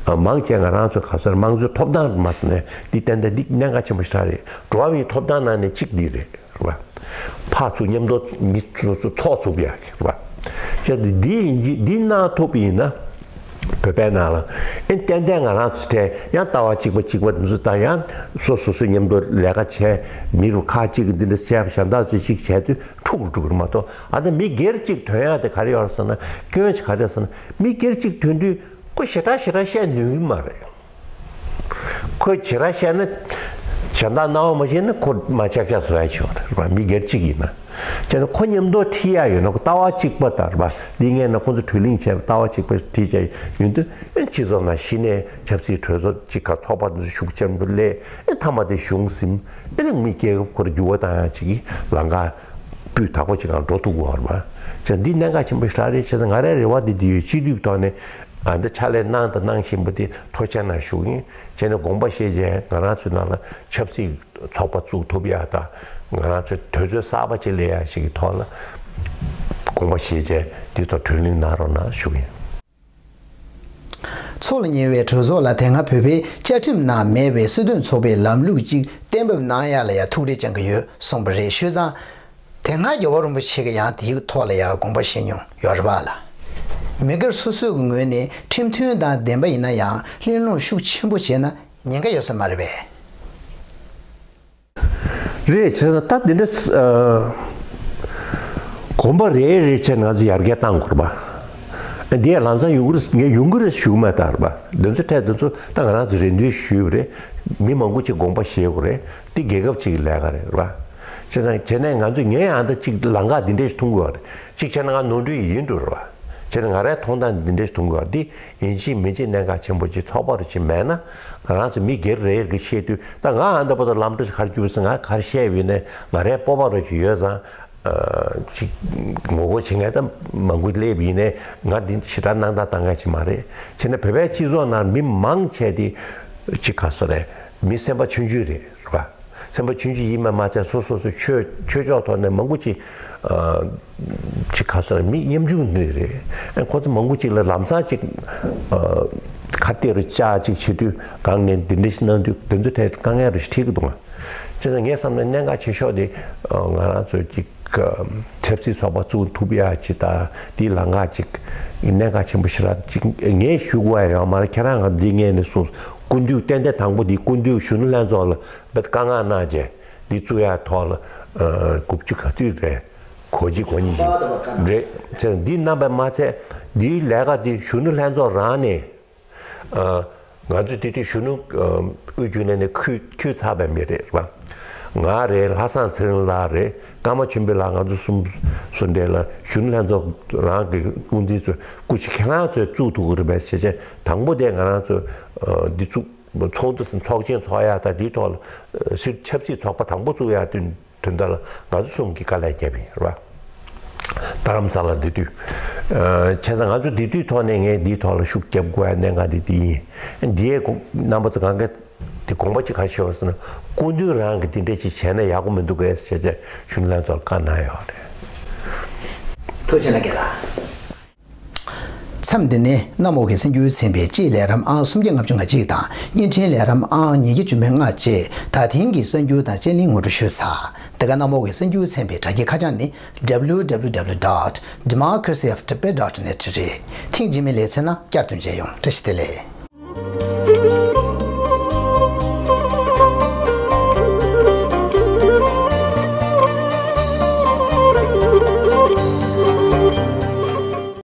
མང་ཆེ་ང་རང་ཚོ་ག་ཚོད་དམངས་གཙོའི་ཐོབ་ཐང་མ་ཟེར་ནས་འདི་ཏན་ཏན་འདི་གནད་འགག་ཆེན་པོ་ཞིག་རེད། འགྲོ་བ་མིའི་ཐོབ་ཐང་ནང་ནས་གཅིག་འདི་རེད། རེད་བ། ཕར་ཚུར་མཉམ་དུ་མི་སོ་སོ་ཚོགས་ཚུགས་ཡ་གི་རེད་བ། བྱས་ཏེ་འདི་ཡིན་གྱི་འདི་གནང་ཐུབ་པ་ཡིན་ན་བོད་པའི་ནང་ལ་ཨེ་ཏན་ཏན་ང་རང་ཚོ་གྲས་ཡང་ལྟ་བ་གཅིག་པ་གཅིག་པ་འདི་ཚོ་དང་ཡང་སོ་སོ་སོ་མཉམ་དུ་ལས་ཀ་བྱས་མི་རུ་ཁག་གཅིག་གི་འདི་འདྲ་བྱས་པ་གཞན་དག་ཚོས་གཅིག་བྱས་དུས་འཁྲུག་རུ་འགྲོ་གི་རེད་མ་གཏོགས། ཨ་ད་མི་སྒེར་གཅིག་ཐོན་ཡ་དེ་ག་རེ་ཡོད་རེད་ཟེར་ན། སྐྱོན་ཅིག་ག་རེ་ཟེར་ན། མི་སྒེར་གཅིག་ཐོན་དུས་ཁོ་ཞེ་དྲག་ཞེ་དྲག་བཤད་ནུས་ཀྱི་མ་རེད། ཁོས་ཇི་ལྟར་བཤད་ན་གཞན་དག་རྣ་བ་མ་བྱས་ན་ཁོ་མ་ཅག་ཅག་བཟོ་ཡ་ཆོག་རེད་བ། མི་སྒེར་གཅིག་ཡིན་ན། བྱས་ན་ཁོ་མཉམ་དུ་ཁྲིད་ཡ་ཡོད་ན་ཁོ་ལྟ་བ་གཅིག་པ་ལྟར་བ། འདི་ངས་ན་ཁོ་ཚོ་གྲོས་གླེང་བྱས་ལྟ་བ་གཅིག་པ་ཁྲིད་བྱས་ཡོད་དུས་ཨེ་སྤྱི་ཚོགས་ནང་གཞི་ནས་ཆབ་སྲིད་གྲོས་ཚོགས་གཅིག་ག་ཚོགས་པ་འདི་ཚོ་ཤུགས་ཆེན་པོ་སླེབས་ཨེ་མཐའ་མ་དེ་གཞུང་ཟིན་ཨེ་ནི་མི་རྒྱལ་ཁབ་ཁོ་ར་འགྱུར་བ་བཏང་ཡ་གཅིག་གི་ལམ་ཁ་སྤུས་དག་པོ་གཅིག་གང་འགྲོ་ཐུབ་དགོས་བ། བྱས་ན་འདི་གནད་འགག་ཆེན་པོ་ཞིག་རེད། བྱས་ཙང་ང་རའི་རེ་བ་འདི་འདི་ཡོད། སྤྱི་འཐུས་ཐོག་ནས། ཨ་འདི་ཕྱག་ལས་གནང་དང་གནང་བཞིན་པ་དེ་ཐུགས་རྗེ་གནང་ཞུ་གི་ཡིན། བྱས་ནས་དགོངས་པ་བཞེས་བྱས་ང་རང་ཚོའི་ནང་ལ་ཆབ་སྲིད་ཚོགས་པ་བཙུགས་ཐུབ་ཡ་དང་ང་རང་ཚོའི་དུས་ཚོད་གསར་པ་ཅིག་སླེབས་ཡ་ཞིག་གི་ཐོག་ལ་དགོངས་པ་བཞེས་བྱས་འདི་ཐོག་གྲོས་གླེང་གནང་རོགས་གནང་ཞུ་གི་ཡིན། ཚོགས་ལ་ཉེ་བའི་གྲོས་ཚོགས་ལ་དེ་སྔ་བོད་པའི་བཅའ་ཁྲིམས་ནང་མེད་པའི་སྲིད་དོན་ཚོགས་པའི་ལམ་ལུགས་ཅིག་གཏན་འབེབས་གནང་ཡ་ལ་ཡང་ཐུགས་རེ་བཅངས་ཀྱི་ཡོད་གསུངས་པ་རེད། བྱས་ཙང་། དེ་སྔ་རྒྱལ་བ་རིན་པོ་ཆེ་གིས་ཡང་དེའི་ཐོག་ལ་ཡང་དགོངས་པ་བཞེས་མྱོང་ཡོད་རེད་པ་ལགས། མི་སྒེར་སོ་སོའི་ངོས་ནས་ཁྲིམས་མཐུན་དང་བདེན་པ་ཡིན་ན་ཡང་གླེང་སློང་ཤུགས་ཆེན་པོ་བྱས་ན་ཉེན་ཁ་ཡོད་ས་མ་རེད་པས། རེད། བྱས་ཙང་ད་འདི་འདྲ་ཨ་གོམ་པ་རེ་རེ་བྱས་ང་ཚོ་ཡར་རྒྱས་གཏང་དགོས་རེད་པ། འདི་ཡང་ལམ་སང་ཡོང་གི་རེད། ངས་ཡོང་གི་རེད་ཞུ་གི་མེད་ད་རེད་པ། འདི་ཚོ་འཕྲལ་འདི་ཚོ་ད་ང་རང་ཚོ་རེ་འདུན་ཞུས་པ་རེད། མི་མང་པོ་ཅིག་དགོངས་པ་བཞེས་དགོས་རེད། འདི་རྒྱལ་ཁབ་ཅིག་གི་ལས་ཀ་རེད་རེད་པ། བྱས་ཙང་བྱས་ནས་ང་ཚོས་ངས་ཨ་འདི་གཅིག་ལམ་ཁ་འདི་འདྲས་ཞིག་མཐོང་དགོས་པ་རེད། གཅིག་བྱས་ན་ང་ནོར་འཁྲུལ་ཡིན་འགྲོ་རེད་པ། བྱས་ན་ང་རའི་མཐོང་སྟངས་འདི་འདྲས་ཞིག་མཐོང་དགོས་པ་འདི་ཡིན་གཅིག་མིན་གཅིག་གནད་འགག་ཆེན་པོ་ཅིག་ཚོགས་པ་རུ་ཅིག་མེད་ན་ང་རང་ཚོ་མི་སྒེར་རེ་རེ་བཤད་དུས་ད་ང་ཨ་འདི་བར་དུ་ལམ་འགྲོ་ཞིག་ག་རེ་གྱུར་ཟེར་ང་ག་རེ་བཤད་ཡོད་ནས་ང་རའི་སྤོབས་པ་རུ་ཅིག་ཡོད་ཙང་། ཅིག་ངོ་རྒོལ་བྱེད་མཁན་ད་མང་པོ་སླེབས་ཡིན་ནས་ང་འདི་ཞེ་དྲག་སྣང་དག་བཏང་མཁན་ཅིག་མ་རེད། བྱས་ན་བོད་པའི་སྤྱི་ཚོགས་ནང་མི་མང་ཆེ་དེ་ཅིག་ག་སོ་རེད། མི་སེམས་པ་ཆུང་ཆུང་རེད་རེད་པ། སེམས་པ་ཆུང་ཆུང་ཡིན་པ་མ་ཚད་སོ་སོ་སོ་ཆོས་ཆོས་ཕྱོགས་ཐོག་ནས་མང་པོ་ཅིག་ཨ་ཅིག་ག་ཟེར་མི་ཉམ་ཆུང་འདི་རེད། ཨ་ཁོ་ཚོ་མང་པོ་ཅིག་ལ་ལམ་སང་ཅིག་ཨ་ ཁ་གཏད་རུ་བཅག་ཅིག་བྱེད་དུས་གང་ནས་འདི་འདྲ་ཞིག་གནང་དུས་དེ་ཚོ་ཐད་དཀའ་ངལ་རུ་ཞིག་འཕྲད་ཀྱི་འདུག་ང་། བྱས་ཙང་ངས་བསམ་ན་གནད་འགག་ཆེ་ཤོས་དེ་ང་རང་ཚོ་ཅིག་ཆབ་སྲིད་ཚོགས་པ་བཙུགས་ཐུབ་ཡ་ཅིག་དང་དེའི་ལམ་ཁ་ཅིག་གནད་འགག་ཆེན་པོ་ཞེ་དྲག་ཅིག་ངས་ཞུ་དགོས་ཡ་ཡོད་མ་རེད། ཁྱེད་རང་ང་འདི་ངས་ནས་སུ་སྐུ་མདུན་ཏན་ཏན་དང་པོ་འདི་སྐུ་མདུན་གཞོན་ནུ་ལྷན་ཚོགས་ལ་བེད་དཀའ་ངལ་གནང་རྗེས་འདི་བཙུགས་ཡ་ཐོག་ལ་དགུ་བཅུ་ག་དུས་རེད། གོ་གཅིག་གོ་གཉིས་ཤིག་རེད། བྱས་ཙང་འདི་རྣམ་པས་མ་ཚད་འདིའི་ལས་ཀ་འདི་གཞོན་ནུ་ལྷན་ཚོགས་རང་ནས་ང་ཚོ་དེ་དུས་གཞོན་ནུ་དབུས་རྒྱུན་ལས་ནས་ཁུལ་ཁུལ་ཚགས་པའི་མི་རེད་བ། ང་རེད། ལྷ་བཟང་ཚེ་རིང་ལགས་རེད། ཀརྨ་ཆོས་འཕེལ་ལགས། ང་ཚོ་གསུམ་གསུམ་འདྲ་ལ་གཞོན་ནུ་ལྷན་ཚོགས་རང་གི་དབུ་འཛིན་ཚོས་སྐུ་མཁྱེན་ཁྱེད་རང་ཚོས་བཙུགས་ཐུབ་ཀྱི་རེད་པས་བྱས་བྱས་དང་པོ་དེ་ང་རང་ཚོས་འདི་བཙུགས་ཚོགས་འདུ་ཚོགས་ཆེན་ཚོགས་ཡག་དང་དེའི་ཐོག་ལ་སྲིད་ཆབ་སྲིད་ཚོགས་པ་དང་པོ་བཙུགས་ཡག་དུས་དོན་དག་ལ་ང་ཚོ་གསུམ་གྱིས་དཀའ་ལས་བརྒྱབ་ཡིན་རེད་བ། རྡ་རམ་ས་ལ་འདི་དུས། བྱས་ཙང་ང་ཚོ་འདི་དུས་ཐོག་ནས་ངས་འདིའི་ཐོག་ལ་ཤུགས་རྒྱབ་དགོས་ཡ་གནད་འགག་འདི་འདི་ཡིན། འདིའི་དགོངས་རྣམ་པ་ཚོ་གང་ག་དེ་དགོངས་པ་ཅིག་ག་ཤོར་ཟེར་ན་སྐུ་མདུན་རང་གིས་འདི་འདྲ་ཅིག་བྱས་ན་ཡག་པོ་མི་འདུག་གས་བྱས་བྱས་གཞོན་ནུ་ལྷན་ཚོགས་ལ་བཀའ་གནང་ཡོད་རེད། ཐུགས་རྗེ་གནང་རྒན་ལགས། མཚམས་འདི་ནས་གནམ་འོག་གི་གསར་འགྱུར་ཚན་པའི་སྤྱིའི་ལས་རིམ་ཨང་སུམ་བརྒྱ་ལྔ་བཅུ་ང་གཅིག་དང་བརྙན་འཕྲིན་ལས་རིམ་ཨང་ཉིས་བརྒྱ་བཅུ་མེད་ལྔ་བཅས་ད་ཐེངས་ཀྱི་གསར་འགྱུར་དང་དཔྱད་གླེང་ངོ་སྤྲོད་ཞུས་ཚར། འདི་ག་གནམ་འོག་གི་གསར་འགྱུར་ཚན་པའི་དྲ་རྒྱའི་ཁ་བྱང་ནི་W W W dot democracy of tibet dot net རེད། ཐེངས་རྗེས་མའི་ལེ་ཚན་ནང་བསྐྱར་དུ་མཇལ་ཡོང་། བཀྲ་ཤིས་བདེ་ལེགས།